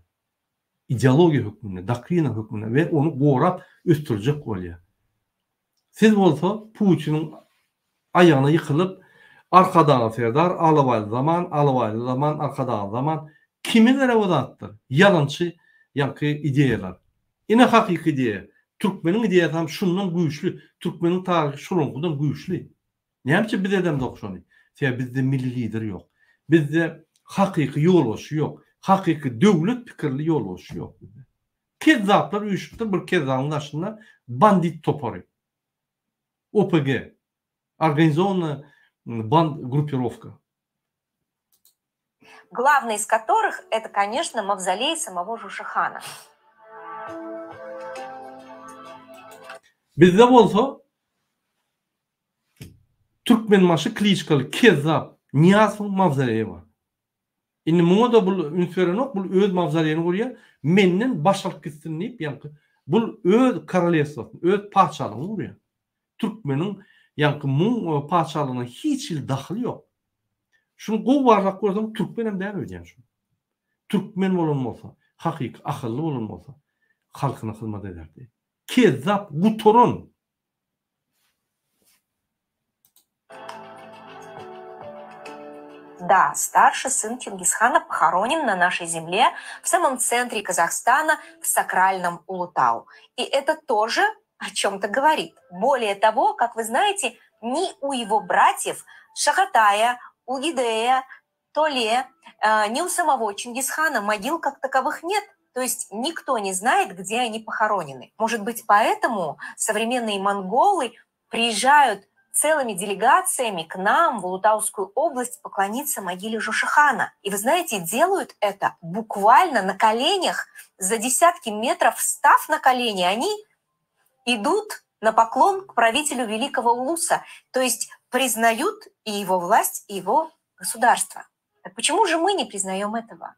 Ideologiýa hökmünde, doktrina hökmünde we ony gorap ösdürjek bolýar. Siz bolsa Putiniň aýagyna ýykylyp Arkadagly Serdar, Alabaýly zaman, Alabaýly zaman, Arkadagly zaman kime gerek o zatlar? Ýalançy ýaňky ideýalar. Ine hakyky ideýa. Türkmeniň ideýasy hem şundan güýçli. Türkmeniň taryhy şolaňkydan güýçli. Näme üçin biz edemzok şony? Sebäbi bizde milli lider ýok. Bizde hakyky ýolbaşçy ýok. Hakyky döwlet pikirli ýolbaşçy ýok bizde. Kezzaplar üýşüpdir bir kezzabyň daşynda bandit topary. OPG. Organizowannaya band grupirowka. Главный из которых это, конечно, мавзолей самого Жушихана. Bizde bolsa Türkmenbaşy kliçkaly kezzap Nyýazowyň mawzoleýi bar. Indi muňa-da bul üns berenok, bul öz mawzoleýini gurýar, menden baş alyp gitsin diýip, ýaňky bul öz korolewstwosyny, öz patyşalygyny gurýar. Türkmeniň ýaňky muň patyşalygyna hiç hili dahyly ýok. Şuny gowy barlap görseň türkmenem däl öýdýän şu. Türkmen bolan bolsa, hakyky ahylly bolan bolsa, halkyna hyzmat ederdi. Kezzap gutaran Да, старший сын Чингисхана похоронен на нашей земле, в самом центре Казахстана, в сакральном Улутау. И это тоже о чем-то говорит. Более того, как вы знаете, ни у его братьев Шахатая, Угидея, Толе, э, ни у самого Чингисхана могил как таковых нет. То есть никто не знает, где они похоронены. Может быть, поэтому современные монголы приезжают целыми делегациями к нам в Улутаускую область поклониться могиле Жошихана. И вы знаете, делают это буквально на коленях, за десятки метров встав на колени, они идут на поклон к правителю Великого Улуса, то есть признают и его власть, и его государство. Так почему же мы не признаем этого?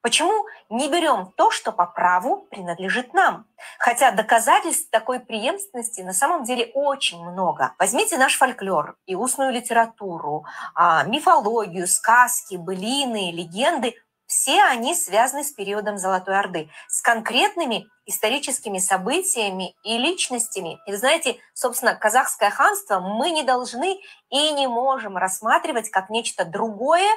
Почему не берем то, что по праву принадлежит нам? Хотя доказательств такой преемственности на самом деле очень много. Возьмите наш фольклор и устную литературу, а, мифологию, сказки, былины, легенды. Все они связаны с периодом Золотой Орды, с конкретными историческими событиями и личностями. И вы знаете, собственно, казахское ханство мы не должны и не можем рассматривать как нечто другое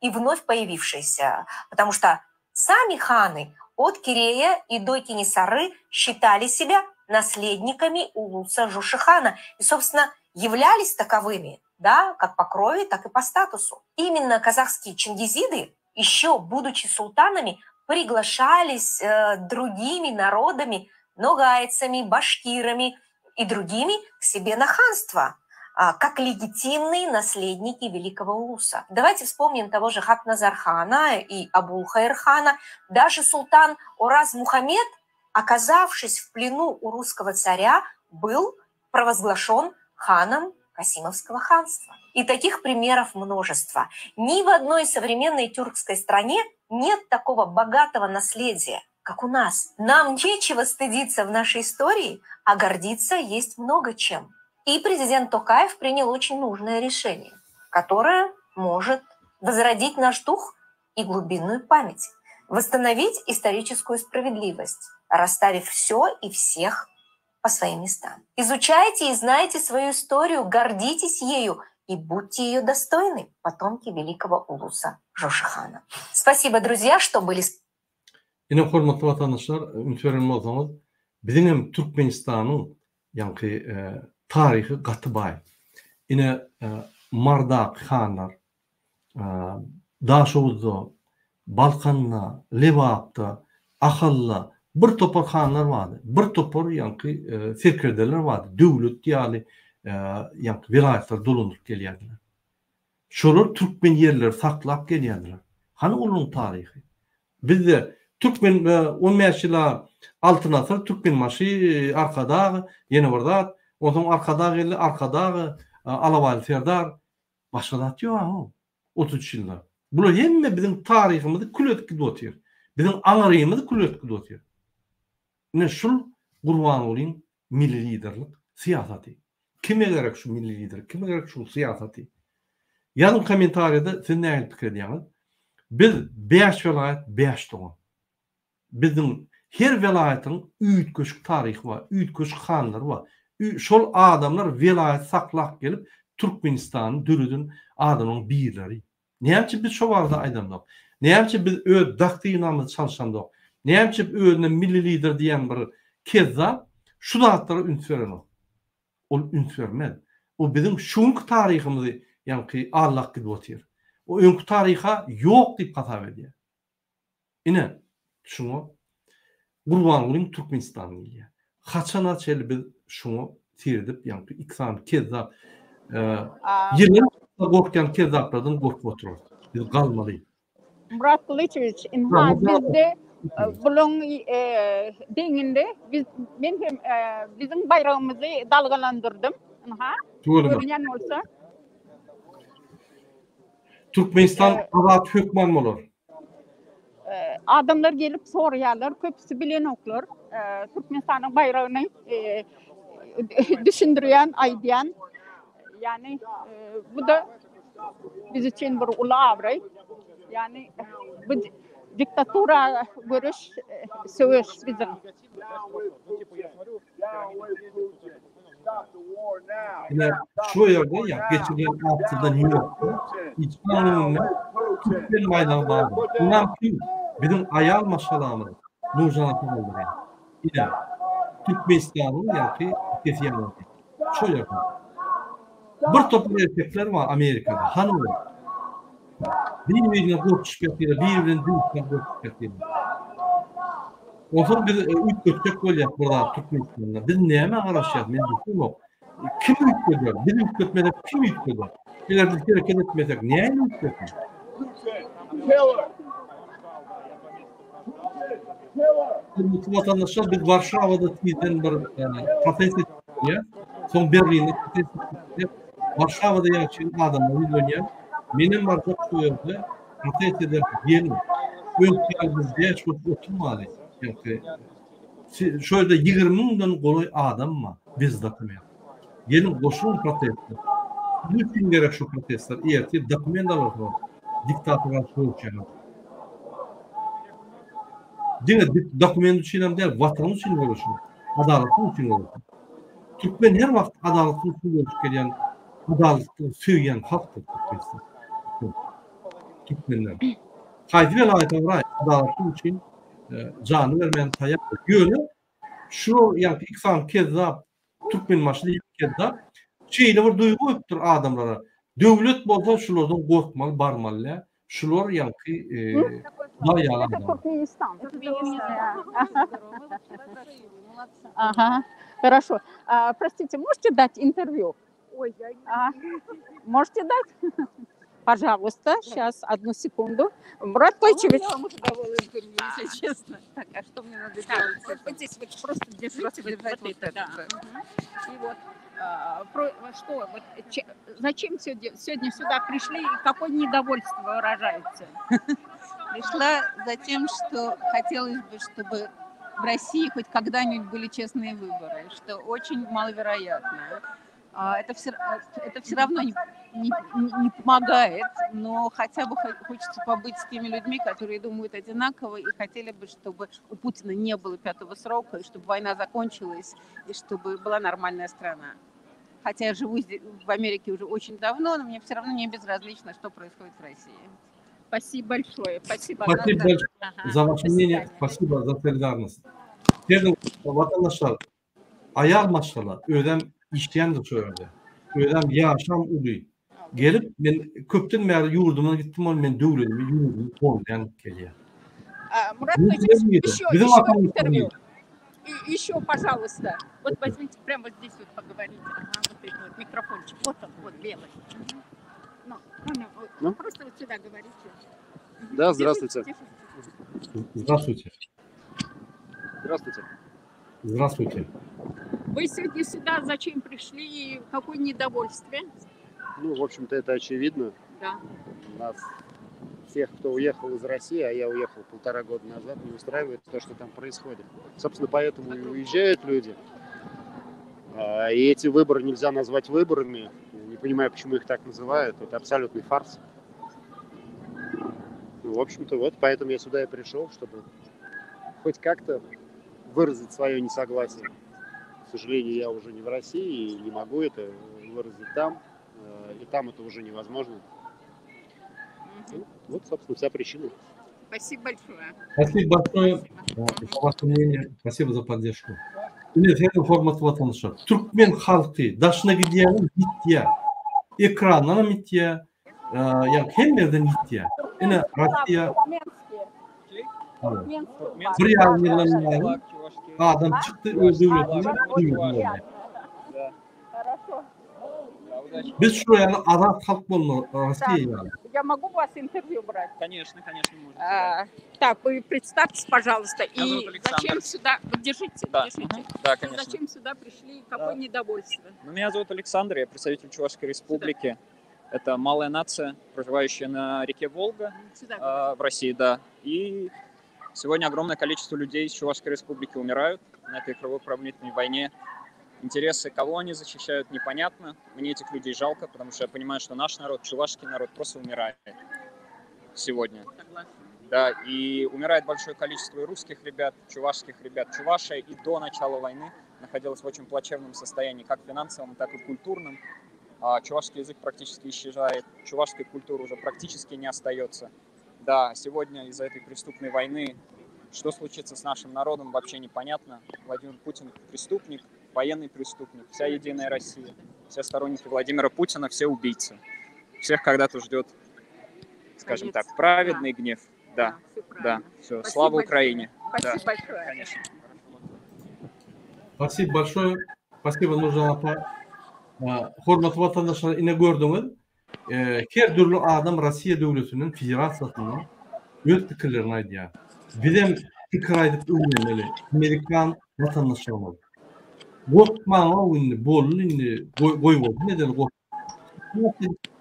и вновь появившееся, потому что сами ханы от Кирея и до Кенесары считали себя наследниками Улуса Жошихана и, собственно, являлись таковыми, да, как по крови, так и по статусу. Именно казахские чингизиды, еще будучи султанами, приглашались э, другими народами, ногайцами, башкирами и другими к себе на ханство – а, как легитимные наследники Великого Улуса. Давайте вспомним того же Хакназархана и Абу Хайрхана. Даже султан Ораз Мухаммед, оказавшись в плену у русского царя, был провозглашен ханом Касимовского ханства. И таких примеров множество. Ни в одной современной тюркской стране нет такого богатого наследия, как у нас. Нам нечего стыдиться в нашей истории, а гордиться есть много чем. И президент Токаев принял очень нужное решение, которое может возродить наш дух и глубинную память, восстановить историческую справедливость, расставив все и всех по своим местам. Изучайте и знайте свою историю, гордитесь ею и будьте ее достойны, потомки великого Улуса Жошихана. Спасибо, друзья, что были с Ine hormatly watandaşlar, üns beren bolsaňyz, biziň hem Türkmenistanyň ýaňky taryhy gaty baý. Ine Mardaky hanlar, Daşoguzda, Balkanda, Lebapda, Ahalda bir topar hanlar bardy. Bir topar ýaňky serkerdeler bardy. Döwlet ýaly ýaňky welaýatlary dolandyryp gelýärdiler. Şolar türkmen ýerleri saklap gelýärdiler. Hany olaryň taryhy? Bizde türkmen 15 ýyla Altyn asyr, Türkmenbaşy, Arkadag, ýene bir zat. Onsoň Arkadag geldi, Arkadag, Alabaýly Serdar. Başga zat ýok-a, 33 ýylda. Bular hemme biziň taryhymyzy kül edip gidip otyr. Biziň aňrymyzy kül edip gidip otyr. Ine şul Gurbangulyň milli liderlik syýasaty. Kime gerek şu milli liderlik, kime gerek şu syýasaty? Ýazyň kommentariýada siz nähili pikir edýäňiz? Biz bäş welaýat bäş dogan. Biziň her welaýatyň üýtgeşik taryhy bar, üýtgeşik hanlary bar. Şol adamlar welaýaty saklap gelip Türkmenistany döreden adamlaryň birleri. Näme üçin biz şo barada aýdamzok? Näme üçin biz öz doktrinamyzy çalşamzok? Näme üçin özüne milli lider diýen bir kezzap şu zatlara üns berenok? Ol üns bermez. O biziň şu günki taryhymyzy ýaňky allak gidip otyr. O öňki taryha ýok diýip hasap edýär. Ine, şuňa Gurbangulyň Türkmenistany diýilýär. Haçana çenli biz şuňa seredip, ýaňky iki sany kezzap, ýylan gorkýan kezzaplardan gorkup oturarys. Biz galmaly. Myrat Gylyçowiç, ynha bizde bulaň deňinde biz men hem biziň baýragymyzy dalgalandyrdym. Ynha, görünýän bolsa. Türkmenistan azat hökman bolar. Adamlar gelip soraýarlar, köpüsi bilenoklar. Türkmenistanyň baýragyny düşündirýän, aýdýan. Ýagny bu-da biz üçin bir uly abraý. Ýagny bu diktatura göreş, söweş biziň. Ine, şu ýerde ýa geçirilen aksiýada Nýu-Ýorkda içiň öňünde türkmen baýdagy bardy. Ynam kim? Biziň aýal maşgalamyz Nurjan apa galdyrýar. Ine, Türkmenistanyň ýaňky sesi ýaňlandy. Şo ýerde. Bir topar erkekler bar Amerikada, hany olar? Bir-birine gorkuşyp ýatyrlar, biri bilen döwüşmän gorkuşyp ýatyrlar. Onsoň biz üýtgetjek bolýas bir zat Türkmenistanda. Biz nämä garaşýas, men düşünemok. Kim üýtgeder? Biz üýtgetmesek kim üýtgeder? Eger biz hereket etmesek näme üýtgesin? Hormatly watandaşlar, biz Warşawada tizden bir protest etjek, soň Berlinde protest etjek. Warşawada ýaşaýan adamlar ýüzlenýär. Menem barjak şu ýerde protest ederis, geliň. Öňki ýaly biz bäş bolup oturmaly. Ýagny şu ýerde 20 müňden golaý adam bar bez dokument. Geliň goşulyň proteste. Siz üçin gerek şu protestler. Ertir dokument alarsyňyz. Diktatora garşy göreşýäňiz. Diňe dokument üçin hem däl, watan üçin göreşiň. Adalatlyk üçin göreşiň. Türkmen her wagt adalatlyk üçin göreşip gelýän, adalatlygy söýýän halkdyr Türkmenistan. Türkmenler. Haýsy welaýata baraý, adalatlyk üçin janyny bermäne taýýardyr. Ýöne şu ýaňky iki sany kezzap Türkmenbaşy diýip kezzap şeýle bir duýgy goýupdyr adamlara. Döwlet bolsa şulardan gorkmaly barmaly däl. Şular ýaňky Hudaý ýaly Это adamlar. Туркменистан. Ага, хорошо. А, простите, можете дать интервью? Ой, я не А, можете дать? Пожалуйста, сейчас, одну секунду. Мурат По-моему, Койчевич. я вам уже давала интервью, если честно. Так, а что мне надо Так, делать? вот, вот здесь вот просто держите Просто вот, держать вот вот это, это, да. да. Мгм. И вот, а, про, что, вот, че, зачем сегодня, сегодня сюда пришли и какое недовольство выражаете? Пришла за тем, что хотелось бы, чтобы в России хоть когда-нибудь были честные выборы, что очень маловероятно. А, Это все, это все равно не, не, не помогает, но хотя бы хо- хочется побыть с теми людьми, которые думают одинаково и хотели бы, чтобы у Путина не было пятого срока, и чтобы война закончилась, и чтобы была нормальная страна. Хотя я живу здесь, в Америке уже очень давно, но мне все равно не безразлично, что происходит в России. Спасибо большое. Спасибо. Спасибо большое Ага. за ваше До мнение, свидания. спасибо за солидарность. Serediň, watandaşlar, aýal maşgala özem işleýändir şu ýerde. Özem ýaşam uly. Gelip men köpden bäri ýurduma gitdim ol men döwletimi ýurdumy goldaýan gelýär. А, Мурат Biziň Койчевич, еще, biziň еще watanymyz интервью. И еще, пожалуйста. Вот возьмите, прямо вот здесь вот поговорите. Ага, вот этот вот микрофончик. Вот он, вот белый. Мгм. Ну, ну, ну, вот Ну? просто вот сюда говорите. Мгм. Да, Держите, здравствуйте. держите. Здравствуйте. Здравствуйте. Здравствуйте. Вы сегодня сюда зачем пришли и какое недовольствие? Ну, в общем-то, это очевидно. Да. Нас всех, кто уехал из России, а я уехал полтора года назад, не устраивает то, что там происходит. Собственно, поэтому и уезжают люди. А, И эти выборы нельзя назвать выборами. Я не понимаю, почему их так называют. Это абсолютный фарс. Ну, в общем-то, вот поэтому я сюда и пришел, чтобы хоть как-то выразить свое несогласие. К сожалению, я уже не в России и не могу это выразить там. Э, И там это уже невозможно. Мгм. Ну, вот, собственно, вся причина. Спасибо большое. Спасибо большое Спасибо. за ваше мнение. Спасибо за поддержку. Ine seniň hormatly watandaşlar, türkmen halky daşyna gidýänem ýitýär. Ekrandanam ýitýär, ýa hemme ýerden ýitýär. Ine Russiýa Туркменские. Туркменские bir ýarym ýyldan bäri adam çykdy öz döwletine Приятно. Хорошо. Biz şu ýaly azat halk bolmaly Russiýa Так, ýaly. я могу у вас интервью брать? Конечно, конечно, можете. А, так, вы представьтесь, пожалуйста, Меня зовут и Александр. зачем сюда, вот держите, Да, держите. мгм. Да, Вы конечно. зачем сюда пришли, какое Да. недовольство? Ну, меня зовут Александр, я представитель Чувашской Республики. Это малая нация, проживающая на реке Волга Сюда а, в России, да. И сегодня огромное количество людей из Чувашской Республики умирают на этой кровопролитной войне. Интересы кого они защищают, непонятно. Мне этих людей жалко, потому что я понимаю, что наш народ, чувашский народ, просто умирает сегодня. Согласна. Да, и умирает большое количество и русских ребят, чувашских ребят. Чувашия и до начала войны находилась в очень плачевном состоянии, как финансовом, так и культурном. А, чувашский язык практически исчезает, чувашской культуры уже практически не остается. Да, сегодня из-за этой преступной войны, что случится с нашим народом, вообще непонятно. Владимир Путин преступник, военный преступник, вся Единая Россия, все сторонники Владимира Путина, все убийцы. Всех когда-то ждет, скажем так, праведный гнев. Да, да, все. Слава Украине. Спасибо Да, большое. конечно. Spasibo bolşoýe. Spasibo Nurjan apa. Hormatly watandaşlar ine gördüňiz. Her dürli adam Rossiýa döwletiniň federasiýasyndan öz pikirlerini aýdýar. Bizem pikir aýdyp öwrenmeli. Amerikan watandaşlarymyz. Gorkmaň indi boldy indi goýbolsun edeli gork.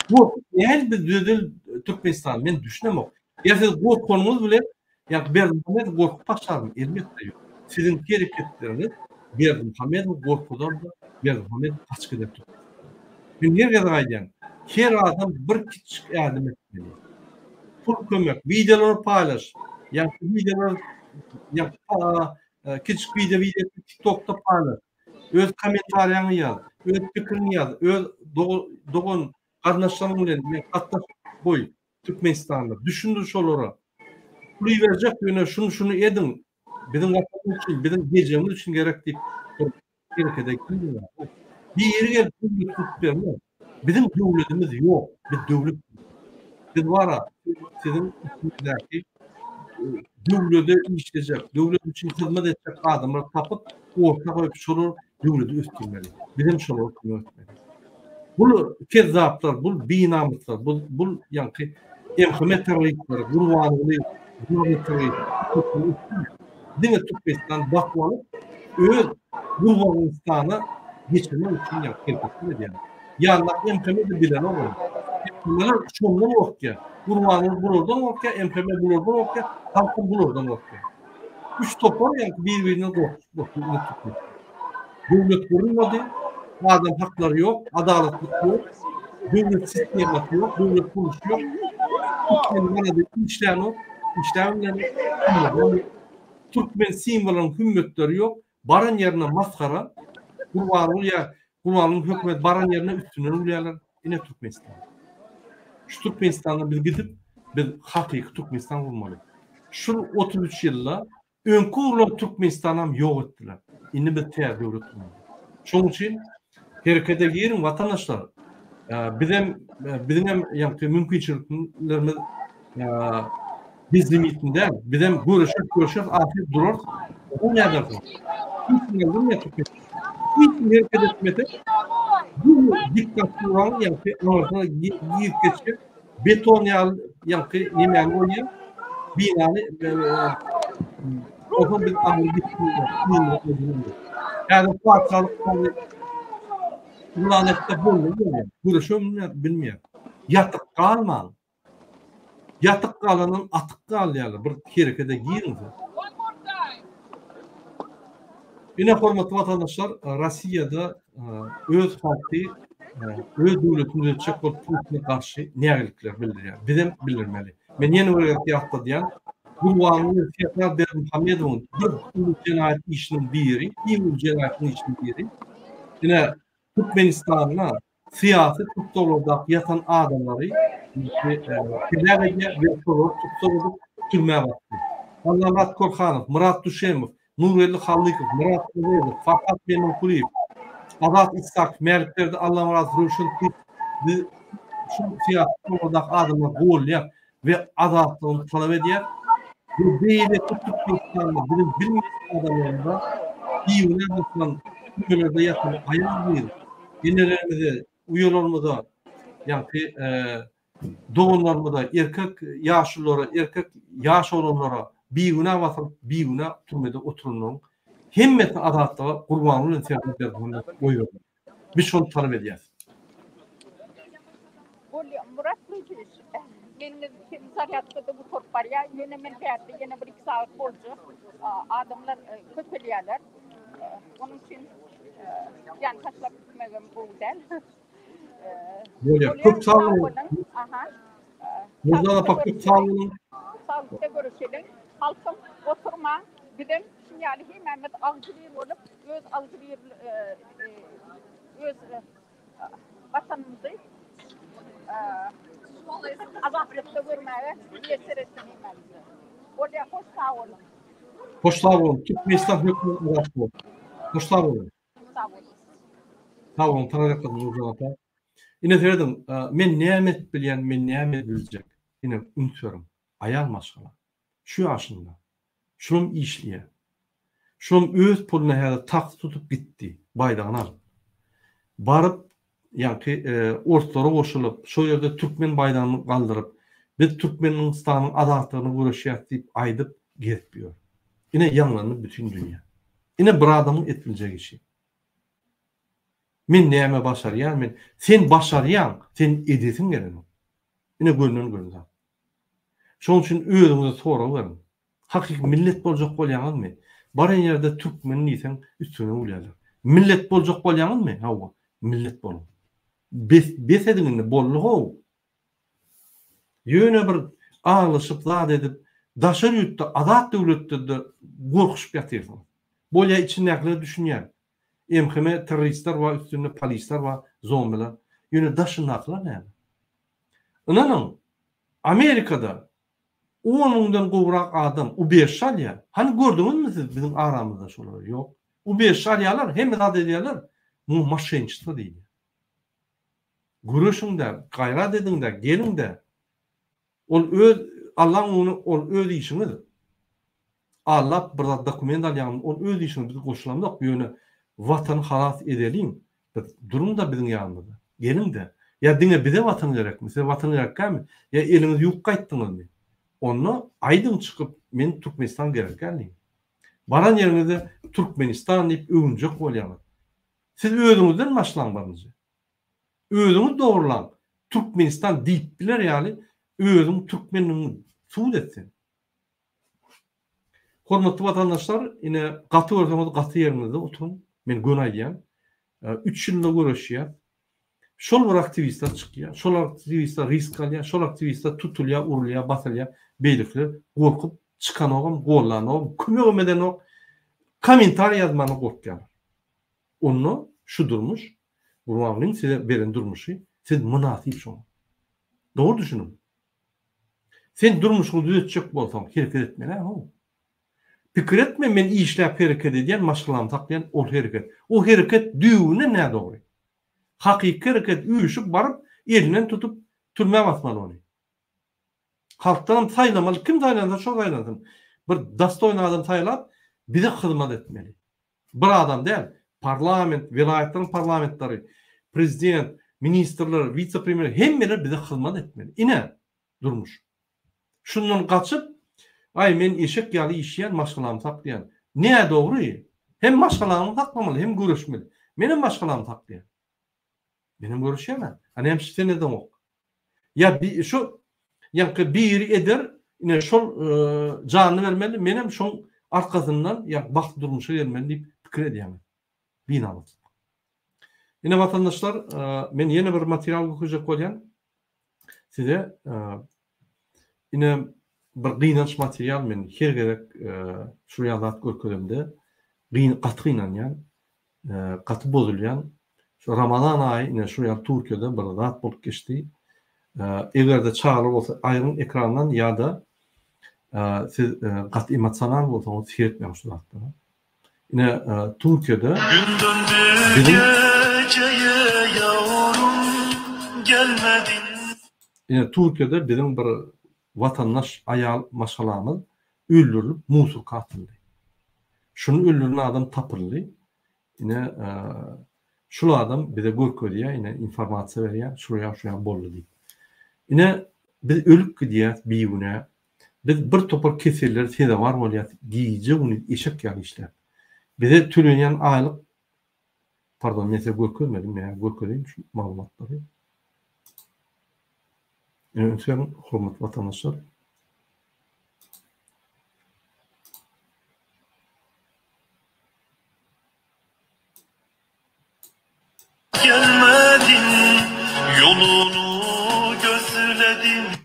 Gorkup nähili biz düzedeli Türkmenistany men düşünemok. Ýa siz gorkanyňyz bilen ýa Berdimuhamedow gorkup başlarmy? Elbetde ýok. Siziň hereketleriňiz Berdimuhamedowy gorkuzar-da, Berdimuhamedow gaçyp gider Türkmenistandan. Men her gezek aýdýan, her adam bir kiçijik ädim ätmeli. Pul kömek, wideolary paýlaş, ýa wideolary ýa kiçijik wideo wideo TikTokda paýlaş. Öz kommentariýaňy ýaz, öz pikiriňi ýaz, öz dogan garyndaşlaryň bilen gatnaşyk goý. Türkmenistanda. Düşündir şolara. Pul iberjek ýöne şuny şuny ediň. Biziň watanymyz üçin, biziň geljegimiz üçin gerek diýip herekete girýär. Biri gelip döwlet gurup bermez. Biziň döwletimiz ýok. Biz döwlet. Biz bara siziň içiňizdäki döwlede işlejek, döwlet üçin hyzmat etjek adamlary tapyp, orta goýup şolar döwleti ösdürmeli. Bizem şolara kömek etmeli. Bul kezzaplar, bul binamyslar, bul bul ýaňky MHM terroristleri, Gurbanguly terrorist, diňe Türkmenistan basyp alyp, öz Gurbangulyystana geçirmek üçin ýaňky hereketler edýär. Ýanyndaky MHM-de bilenok ony. MHM-ler şondan gorkýar. Gurbanguly bulardan gorkýar, MHM bulardan gorkýar, halkam bulardan gorkýar. Üç topar ýaňky bir-birinden gorkuşyp otyr indi Türkmenistan. Döwlet gurulmady, adam haklary ýok, adalatlyk ýok, döwlet sistemasy ýok, döwlet gurluşy ýok. Türkmen manady işlänok, işläbilmänok. Türkmen simwolynyň hümmetleri ýok. Baran ýerine masgara. Gurbanguly ýa Gurbangulynyň hökümeti baran ýerine üstünden gülýärler. Ine Türkmenistan. Şu Türkmenistanda biz gidip, biz hakyky Türkmenistan gurmaly. Şu 33 ýylda Öňki gurlan Türkmenistanam ýok etdiler. Indi biz täze döwlet gurmaly. Şonuň üçin herekete giriň watandaşlar. Bizem biziňem ýaňky mümkinçiliklerimiz bezlimitli däl. Bizem göreşip göreşip ahyr durarys. O nädersiň? Hiç kim ýaldyrmaýar Türkmenistan. Hiç kim hereket etmese bu diktaturanyň ýaňky aňyrsyna girip geçjek Beton ýaly ýaňky nemäni goýýar? Binany Onsoň biz aňry gitdik. Häzir patyşalyk yglan etse boldy bolýar. Göreşem bilmeýär. Ýatyp galmaň. Ýatyp galandan atyp galýarlar. Bir herekete giriň siz. Ine hormatly watandaşlar, Rossiýada öz halky öz döwletini düzetjek bolup Putine garşy nägilikler bildirýär. Bizem bildirmeli. Men ýene bir gezek ýatladýan, Gurbanguly Serdar Berdimuhamedowyň bir uly jenaýat işiniň biri, iň uly jenaýatyň işiniň biri, ine Türkmenistanda syýasy tussaglardaky ýatan adamlary heläk edýär we şolary tussag edip türmä basdy. Allamyrat Korhanow, Myrat Düşemow, Nurgeldi Hallykow, Myrat Öwezow, Farhat Memankulyýew, Azat Isakow, Mälikberdi Allamyradow, Röwşen Biz şu syýasy tussaglardaky adamlary golýar we azatlygyny talap edýär. We beýleki Türkmenistanda biziň bilmeýän adamlarymyza bigünä basylan türmelerde ýatan aýal-gyz enelerimize, uýalarymyza, ýaňky doganlarymyza, erkek ýaşululara, erkek ýaş oglanlara bigünä basylyp, bigünä türmede oturanlaryň hemmesini azatlyga Gurbanguly bilen Serdar Berdimuhamedow goýbermeli. Biz şony talap edýäris. Bolýa Murat Gylyjowiç, meniň hem zarýadkada gutaryp barýar, ýöne men bärde ýene bir iki sagat boljak. Adamlar köpelýärler. Onuň üçin ýany taşlap gitmegem gowy däl. Bolýa, köp sag boluň. Aha. Nurjan apa köp sag boluň. Saglykda görüşeliň. Halkym oturmaň. Bizem şuň ýaly hemmämiz agzybir bolup, öz agzybir öz watanymyzy azatlykda görmäge miýesser etsin hemmämize. Bolýar, hoş sag boluň. Hoş sag boluň. Türkmenistan hökman azat bolar. Hoş sag boluň. Sag boluň. Sag boluň, taňryýalkasyn Nurjan apa. Ine serediň, men näme edip bilýän, men näme biljek. Ine üns beriň. Aýal maşgala. Şu ýaşynda. Şulam işleýär. Şulam öz puluna häzir taksi tutup gitdi, baýdagyny alyp. Baryp, ýaňky orslara goşulyp, şo ýerde türkmen baýdagyny galdyryp, biz Türkmenistanyň azatlygyna göreşýäs diýip aýdyp gezip ýör. Ine ýaňlandy bütin dünýä. Ine bir adamyň et biljek işi. Men näme başarýan men? Sen başarýaň, sen edesiň gelenok. Ine gönden göni zat. Şonuň üçin özüňize sorag beriň. Hakyky millet boljak bolýaňyzmy? Baran ýerde türkmen diýseň üstüňe gülýärler. Millet boljak bolýaňyzmy? Hawa, millet boluň. Bes, bes ediň indi, boldy how. Ýöne bir aglaşyp zat edip daşary ýurtda azat döwletde-de gorkuşyp ýatyrsyňyz. Bolýa içindäkiler düşünýär. MHM terroristler bar üstünde polisler bar zombiler. Ýöne daşyndakylar näme? Ynanyň Amerikada on müňden gowrak adam ubežşe alýar. Hany gördüňizmi siz biziň aramyzda şolary? Ýok. Ubežşe alýarlar, hemme zat edýärler. Muňa moşenniçestvo diýilýär. Göreşiň-dä, gaýrat ediň-dä, geliň-dä. Ol öz Allaň öňünde ol öz işiňiz. Allap bir zat dokument alýaňmy ol öz işiňiz biz goşulamzok ýöne watany halas edeliň biz duruňda biziň ýanymyzda geliňde ýa diňe bize watan gerekmi size watan gerekkämi ýa eliňizi ýuwup gaýtdyňyzmy onda aýdyň çykyp men Türkmenistan gerekgäl diýiň baran ýeriňizde Türkmenistan diýip öwünjek bolýaňyz siz özüňizden başlaň birinji. Özüňiz dogrulaň Türkmenistan diýip biler ýaly özüň türkmenligiňi subut et sen. Hormatly watandaşlar ine gaty görseňiz gaty ýeriňizde oturyň men göni aýdýan. Üç ýylda göreşýäs. Şol bir aktiwistler çykýar. Şol aktiwistler risk alýar. Şol aktiwistler tutulýar, urulýar, basylýar. Beýlekiler gorkup çykanogam, gollanogam, kömegem edenok. Kommentariý ýazmana gorkýarlar. Onda şu durmuş Gurbangulyň size beren durmuşy siz mynasyp şoňa. Dogry düşüniň. Sen durmuşyňy düzetjek bolsaň hereket etmeli how. Pikir etme men işläp hereket edýän maşgalamy saklaýan ol hereket. O hereket düýbünden nädogry. Hakyky hereket üýşüp baryp elinden tutup türmä basmaly ony. Halkdanam saýlamaly kim saýlansa şo saýlansyn. Bir dostoýny adam saýlap bize hyzmat etmeli. Bir adam däl, parlament, welaýatlaryň parlamentleri, prezident, ministrler, wise-premýer hemmeler bize hyzmat etmeli. Ine, durmuş. Şundan gaçyp, aý men eşek ýaly işleýän, maşgalamy saklaýan. Nädogry. Hem maşgalaňy saklamaly, hem göreşmeli. Menem maşgalamy saklaýan. Menem göreşýän-ä. A näme üçin sen edeňok? Ýa bi şu ýaňky biri eder, ine şol janyny bermeli, menem şoň arkasyndan ýa bagtly durmuşa gelmeli diýip pikir edýäňiz. Binamyslyk. Ine watandaşlar, men ýene bir material görkezjek bolýan. Size ine bir gynanç material men her gezek şul ýaly zat görkezemde gaty gynanýan. Gaty bozulýan. Şu Ramazan aýy ine şu ýaly Türkiýede bir zat bolup geçdi. Eger-de çagalar bolsa aýryň ekrandan ýa-da siz gaty emosional bolsaňyz seretmäň şu zatlara. Ine Türkiýede biziň Ine Türkiýede biziň bir watandaş aýal maşgalamyz öldürilip musurka atyldy. Şuny öldüren adam tapyldy. Ine şul adam bize görkezýär, ine informasiýa berýär, şul ýa şu ýa boldy diýip. Ine biz ölüp gidýäs bigünä. Biz bir topar kesellere sezewar bolýas gije gündiz eşek ýaly işläp. Bize tölenýän aýlyk pardon men size görkezmedim, men görkezeýin şu maglumatlary. Ine üns beriň hormatly watandaşlar.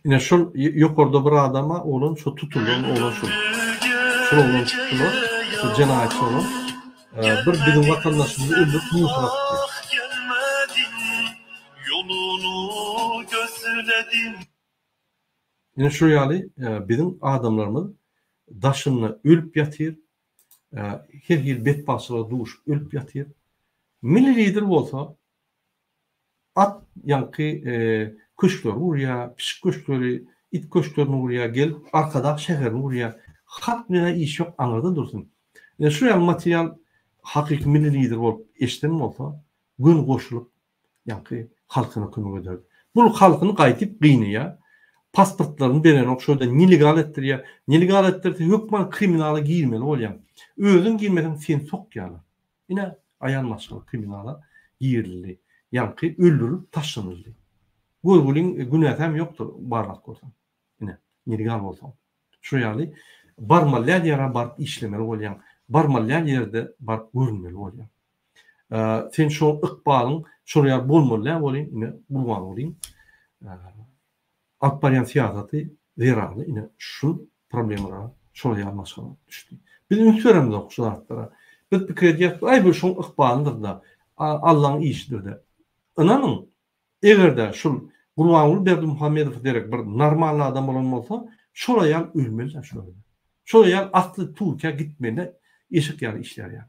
Ine şol ýokarda bir adama oglan şo tutulan oglan şol. Şol oglan tutdular. Şo jenaýatçy oglan. Bir biziň watandaşymyzy öldürip musyr atdy. Ine şu ýaly biziň adamlarymyz daşynda ölüp ýatyr, her hili betbagtçylyga duşup ölüp ýatyr. Milli lider bolsa at ýaňky köşkleri gurýar, pişik köşkleri, it köşklerini gurýar, gelip Arkadag şäherini gurýar. Halk bilen işi ýok, aňyrda dursun. Ine şu ýaly material hakyky milli lider bolup eşiden bolsa, göni goşulyp ýaňky halkyna kömek ederdi. Bul halkyny gaýtyp gynaýar, pasportlaryny berenok, şo ýerde nelegal etdirýär. Nelegal etdirse hökman kriminala girmeli bolýaň. Özüň girmeseň seni sokýarlar. Ine aýal maşgala kriminala girildi. Ýaňky öldürilip taşlanyldy. Görgüliň günäsäm ýokdur barlap görseň. Ine, nelegal bolsaň. Şo ýaly barmaly däl ýere baryp işlemeli bolýaň. Barmaly däl ýerde baryp görünmeli bolýaň. Sen şo ykbalyň şol ýaly bolmaly däl welin ine Gurbangulyň alyp barýan syýasaty zerarly ine şu problemalara şol ýaly maşgala düşdi. Biz üns beremizok şu zatlara. Biz pikir edýäs aý bu şoň ykbalydyr-da, Allaň işidir-de. Ynanyň, eger-de şul Gurbanguly Berdimuhamedowa derek bir normalny adam bolan bolsa, şol aýal ölmeli-dä şu ýerde. Şol aýal asly Türkiýä gitmeli eşek ýaly işlär ýaly.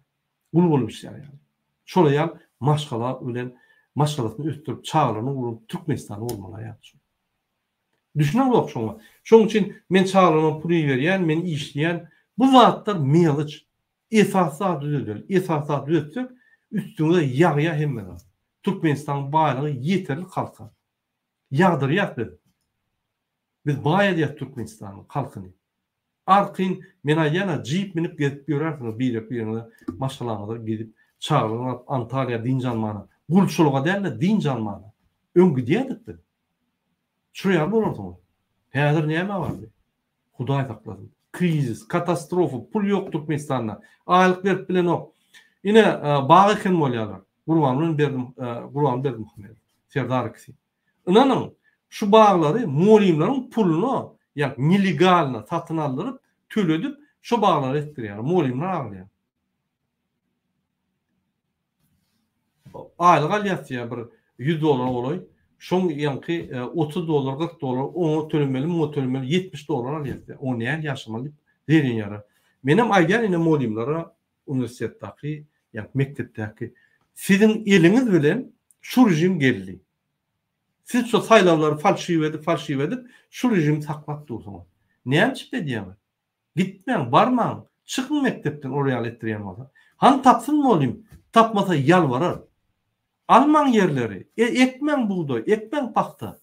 Gul bolup işlär ýaly. Şol aýal maşgala bilen maşgalasyny ösdürip, çagalaryny urup Türkmenistanda bolmaly aýal şol. Düşüneňzok şoňa. Şoň üçin men çagalaryma pul iberýän, men işleýän. Bu zatlar meloç. Esasy zady düzedeli. Esasy zady düzetsek, üstüňize ýagýar hemme zat. Türkmenistanyň baýlygy ýeterlik halka. Ýagdyrýas biz. Biz baý edýäs Türkmenistanyň halkyny. Arkaýyn men aýdýan-a jip minip gezip ýörärsiňiz birek biriňize maşgalaňyza gezip çagalaryňyzy alyp Antalýa dynç almana. Gulçulyga däl-de dynç almana. Öň gidýärdik biz. Şo ýaly bolarsyňyz. Häzir näme bardy? Hudaý saklasyn. Krizis, katastrofa, pul ýok Türkmenistanda. Aýlyk berip bilenok. Ine, bag eken bolýarlar. Gurbanguly Berdi, Gurbanguly Berdimuhamedow, Serdar ikisi. Ynanyň, şu baglary mugallymlaryň puluna, ýagny nelegalno satyn aldyryp, töledip, şo baglary etdirýärler. Mugallymlar aglaýar. Aýlyk alýas diýýär bir 100 dollara golaý. Şoň ýaňky 30 dollar, 40 dollar oňa tölemeli, muňa tölemeli 70 dollar alýas diýýär. Oňa nähili ýaşamaly diýip zeýrenýärler. Menem aýdýan ine mugallymlara uniwersitetdäki, ýagny mekdepdäki siziň eliňiz bilen şu režim geldi. Siz şu saýlawlary falşiw edip, falşiw edip şu režimi saklap dursuňyz. Näme üçin edýäňiz? Gitmäň, barmaň, çykyň mekdepden ol ýaly etdirýän bolsa. Hany tapsyn mugallym, tapmasa ýalbarar. Almaň ýerleri, e, ekmäň bugdaý, ekmäň pagta.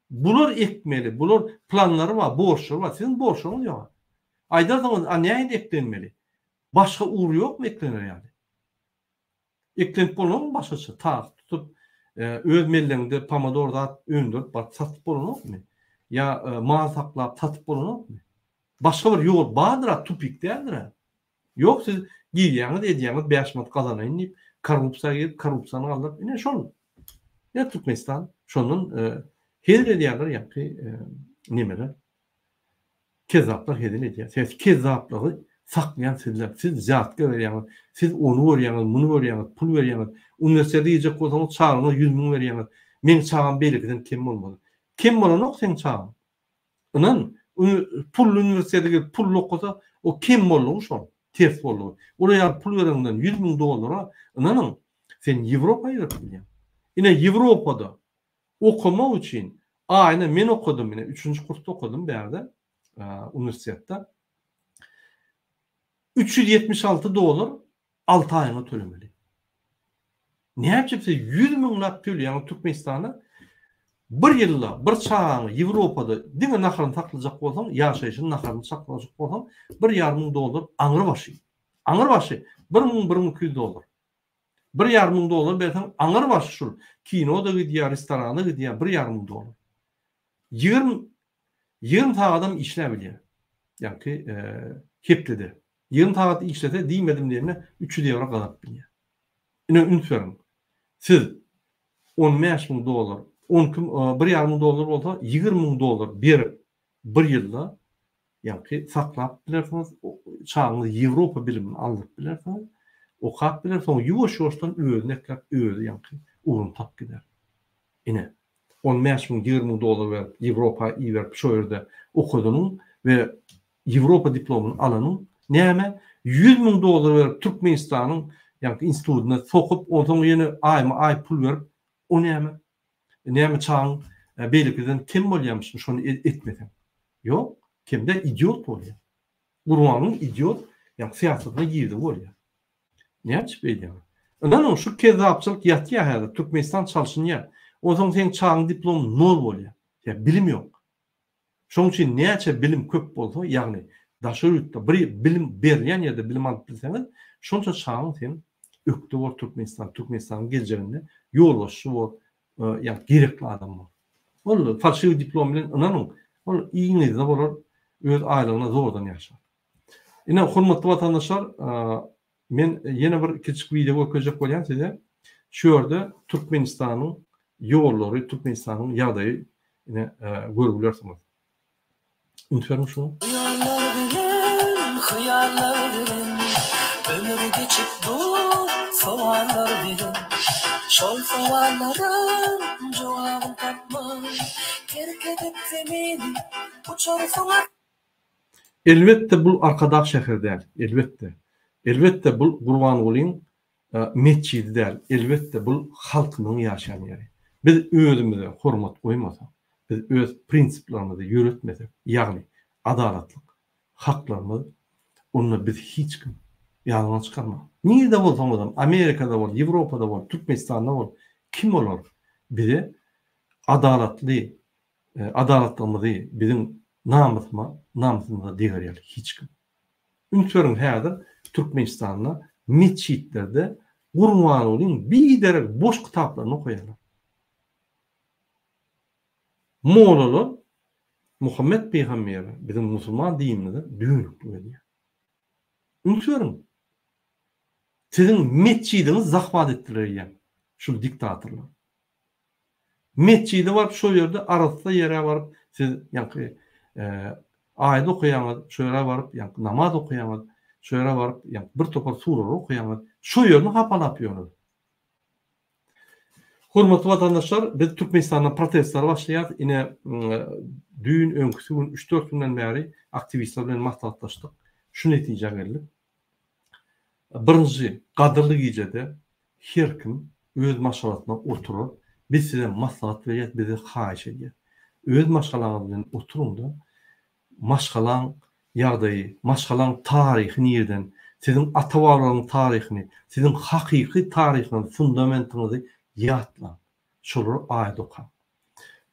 Bular ekmeli, bular planlary bar, borçlary bar. Siziň borçlaryňyz ýok. Aýdarsyňyz, a nähili eklenmeli? Başga ugur ýokmy eklener ýaly? Eklenip bolanokmy başgaça? Tagt tutup, öz mellegiňde pomidor zat öndürip baryp satyp bolanokmy? Ýa mal saklap satyp bolanokmy? Başga bir ýol bardyr-a, tupik däldir-ä. Ýok siz girýäňiz, edýäňiz 5 manat gazanaýyn diýip, korrupsiýa girip, korrupsiýany galdyryp, ine şol. Ine Türkmenistan şondan hezil edýärler ýaňky nemeler. Kezzaplar hezil edýär. Sebäbi kezzaplygy saklaýan sizler. Siz wzýatka berýäňiz. Siz ony görýäňiz, muny görýäňiz, pul berýäňiz. Uniwersitete girjek bolsaňyz çagaňyza 100 müň berýäňiz. Meň çagam beýlekiden kem bolmaly. Kem bolanok seň çagaň. Ynan, pully uniwersitete girip pully okasa, o kem boldugy şol, ters boldugy. Olar ýaly pul bereňden 100 müň dollara, ynanyň, sen Ýewropa girip bilýäň. Ine Ýewropada Okamak üçin aýyna men okadym ine üçünji kursda okadym bärde uniwersitetde. 376 dollar 6 aýyňa tölemeli. Näçe siz 100 müňläp töleýäňiz Türkmenistana bir ýylda bir çagaňy Ýewropada diňe naharyny saklajak bolsaň, ýaşaýşyny naharyny saklajak bolsaň, bir ýarym müň dollar aňry başy. Aňry başy 1000 1200 dollar. Bir ýarym müň dollar berseň aňyr başy şul kino-da gidýär, restorana gidýär, bir ýarym müň dollar. 20 20 sagadam işläp bilýär. Ýaňky hepdede. 20 sagat işlese diýmedim diýende 300 ýewro gazanyp bilýär. Ine üns beriň. Siz 15 müň dollar, 12 bir ýarym müň dollar bolsa 20 müň dollar berip bir ýylda Ýaňky saklap bilersiňiz, çagaňyzy Ýewropa bilimini aldyryp bilersiňiz, okap biler, soň ýuwaş-ýuwaşdan özüni ekläp, özi ýaňky ugruny tapyp gider. Ine, on bäş müň, ýigrimi müň dollar berip, Ýewropa iberip, şo ýerde okadanyň we Ýewropa diplomyny alanyň näme, ýüz müň dollar berip, Türkmenistanyň ýaňky institutyna sokup, onsoň ýene aýma-aý pul berip, o näme? Näme çagaň beýlekiden kem bolýamyşmy şony etmeseň? Ýok, kem däl, idiot bolýar. Gurbangulyň idiot ýaňky syýasatyna girdigi bolýar. Näme üçin beýdýäňiz? Ynanyň şu kezzapçylyk ýatýar häzir, Türkmenistan çalşynýar. Onsoň seň çagaň diplomy nol bolýar. Sebäbi bilim ýok. Şonuň üçin näçe bilim köp bolsa, ýagny daşary ýurtda bir bilim berilýän ýerde bilim alyp bilseňiz, şonça çagaň seň ökde bor Türkmenistan, Türkmenistanyň geljeginde ýolbaşçy bor, ýagny gerekli adam bor. Ol falşiwiý diplom bilen ynanyň, ol iň yzda bolar, öz aýlygyna zordan ýaşar. Ine, hormatly watandaşlar, men ýene bir kiçijik wideo görkezjek bolýan size. Şu ýerde Türkmenistanyň ýollary, Türkmenistanyň ýagdaýy ine görüp bilersiňiz. Üns beriň şuňa. Hyýallar bilen, hyýallar bilen, Ömür geçip dur sowallar bilen. Şol sowallaryň jogabyn tapman, Terk edip zemini uçarsyň. Elbetde bul Arkadag şäheri däl, elbetde. Elbetde bul Gurbangulyň metjidi däl, elbetde bul halkymyzyň ýaşaýan ýeri. Biz özümize hormat goýmasak, biz öz prinsiplerimizi ýöretmesek, ýagny adalatlyk, haklarymyz, onda biz hiç kim. Ýadyňdan çykarma. Nirde bolsaňyzam, Amerikada bol, Ýewropada bol, Türkmenistanda bol, kim olar bize adalatly Adalatlygymyzy biziň namysyma, namysymyza deger ýaly hiç kim. Üns beriň häzir Türkmenistanda metjitlerde Gurbangulyň biderek boş kitaplaryny okaýarlar. Mollalar Muhammet pygambere biziň musulman dinimize dönüklik edýär. Üns beriň. Siziň metjidiňizi zahwat etdiler eýýäm şul diktatorlar. Metjide baryp şo ýerde arassa ýere baryp siz ýaňky aýat okaýaňyz, şo ýere baryp ýaňky namaz okaýaňyz, şo ýere baryp ýaňky bir topar sureler okaýaňyz, şo ýerini hapalap ýörüňiz. Hormatly watandaşlar, biz Türkmenistanda protestler başlaýarys. Ine düýn, öňküsi gün, üç-dört günden bäri aktiwistler bilen maslahatlaşdyk. Şu netijä geldik. Birinji gadyrly gijede her kim öz maşgalasyna oturar, biz size maslahat berýäs, bizi haýyş edýäs. Öz maşgalaňyz bilen oturyňda, maşgalaň ýagdaýy, maşgalaň taryhy nirden, siziň ata-babalaryň taryhyny, siziň hakyky taryhyňyzy, fundamentiňizi ýatlaň. Şolary aýat okaň.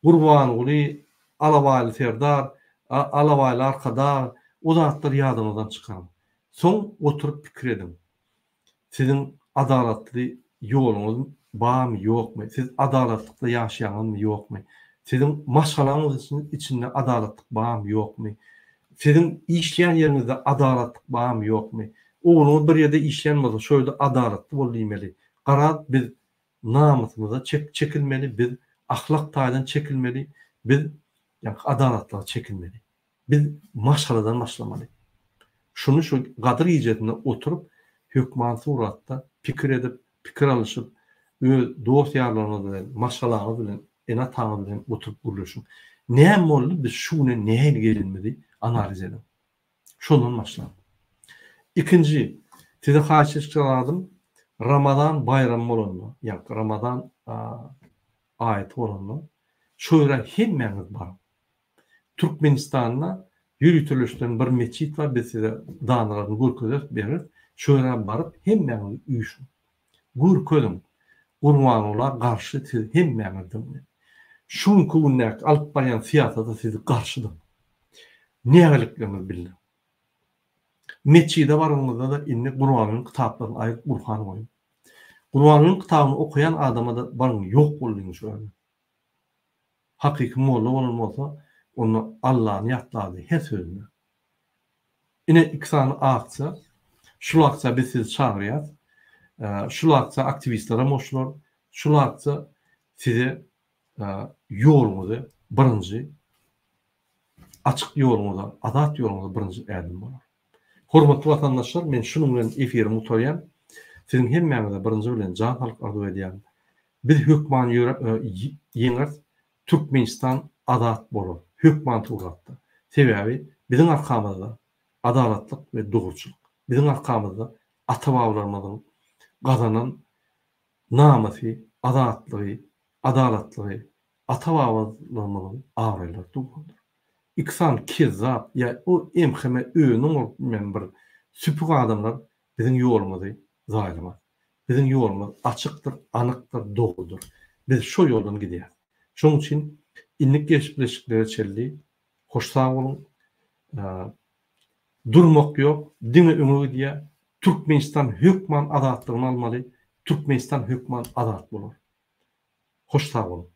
Gurbanguly, Alabaýly Serdar, Alabaýly Arkadag, o zatlary ýadyňyzdan çykaryň. Soň oturyp pikir ediň. Siziň adalatly ýoluňyz barmy, ýokmy? Siz adalatlykda ýaşaýaňyzmy, ýokmy? Siziň maşgalaňyz içinde adalatlyk barmy, ýokmy? Siziň işleýän ýeriňizde adalatlyk barmy, ýokmy? Ogluňyz bir ýerde işleýän bolsa, şo ýerde adalatly bol diýmeli. Garaz, biz namysymyza çek çekilmeli, biz ahlak taýdan çekilmeli, biz ýaňky adalatlyga çekilmeli. Biz maşgaladan başlamaly. Şuny şu Gadyr gijesinde oturyp hökman suratda pikir edip, pikir alyşyp, öz dost-ýarlaryňyz bilen, maşgalaňyz bilen, ene-ataňyz bilen oturyp gürleşiň. Näme boldy, biz şu güne nähili gelenimizi analiz ediň. Şondan başlaň. Ikinji, size haýyş etjek zadym, Ramazan baýramy bolanda, ýagny Ramazan aýaty bolanda, şo ýere hemmäňiz baryň. Türkmenistanda ýöriteleşdirilen bir metjit bar, biz size danalaryny görkezeris, bereris. Şo ýere baryp hemmäňiz üýşüň. Görkeziň, Gurbangula garşy siz hemmäňiz diňle. Şu günki gündäki alyp barýan syýasata siz garşydyň. Nägilikligiňizi bildiriň. Metjide baranyňyzda-da indi Gurbangulyň kitaplaryny aýryp Gurhan goýuň. Gurbangulyň kitabyny okaýan adama-da baryň ýok bol diýiň şu ýerde. Hakyky molla bolan bolsa, onda Allany ýatlardy her sözünde. Ine iki sany aksiýa. Şul aksiýa biz sizi çagyrýas. Şul aksiýa aktiwistlerem goşular. Şul aksiýa size ýoluňyzy birinji açyk ýoluňyza, azat ýoluňyza birinji ädim bolar. Hormatly watandaşlar, men şunuň bilen efirimi gutarýan. Siziň hemmäňize birinji bilen jan saglyk arzuw edýän. Biz hökman ýeňeris. Türkmenistan azat bolar. Hökman suratda. Sebäbi biziň arkamyzda adalatlyk we dogruçylyk. Biziň arkamyzda ata-babalarymyzyň. gazanan namysy, azatlygy, adalatlygy, ata-babalarymyzyň abraýlary durandyr. Iki sany kezzap ýa o MHM öňüň bolup bilmän bir süpük adamlar biziň ýolumyzy zaýalamaz. Biziň ýolumyz açykdyr, anykdyr, dogrudyr. Biz şo ýoldan gidýäs. Şonuň üçin indiki gepleşiklere çenli hoş sag boluň. Durmak ýok, diňe öňe gidýär. Türkmenistan hökman azatlygyny almaly, Türkmenistan hökman azat bolar. Hoş sag boluň.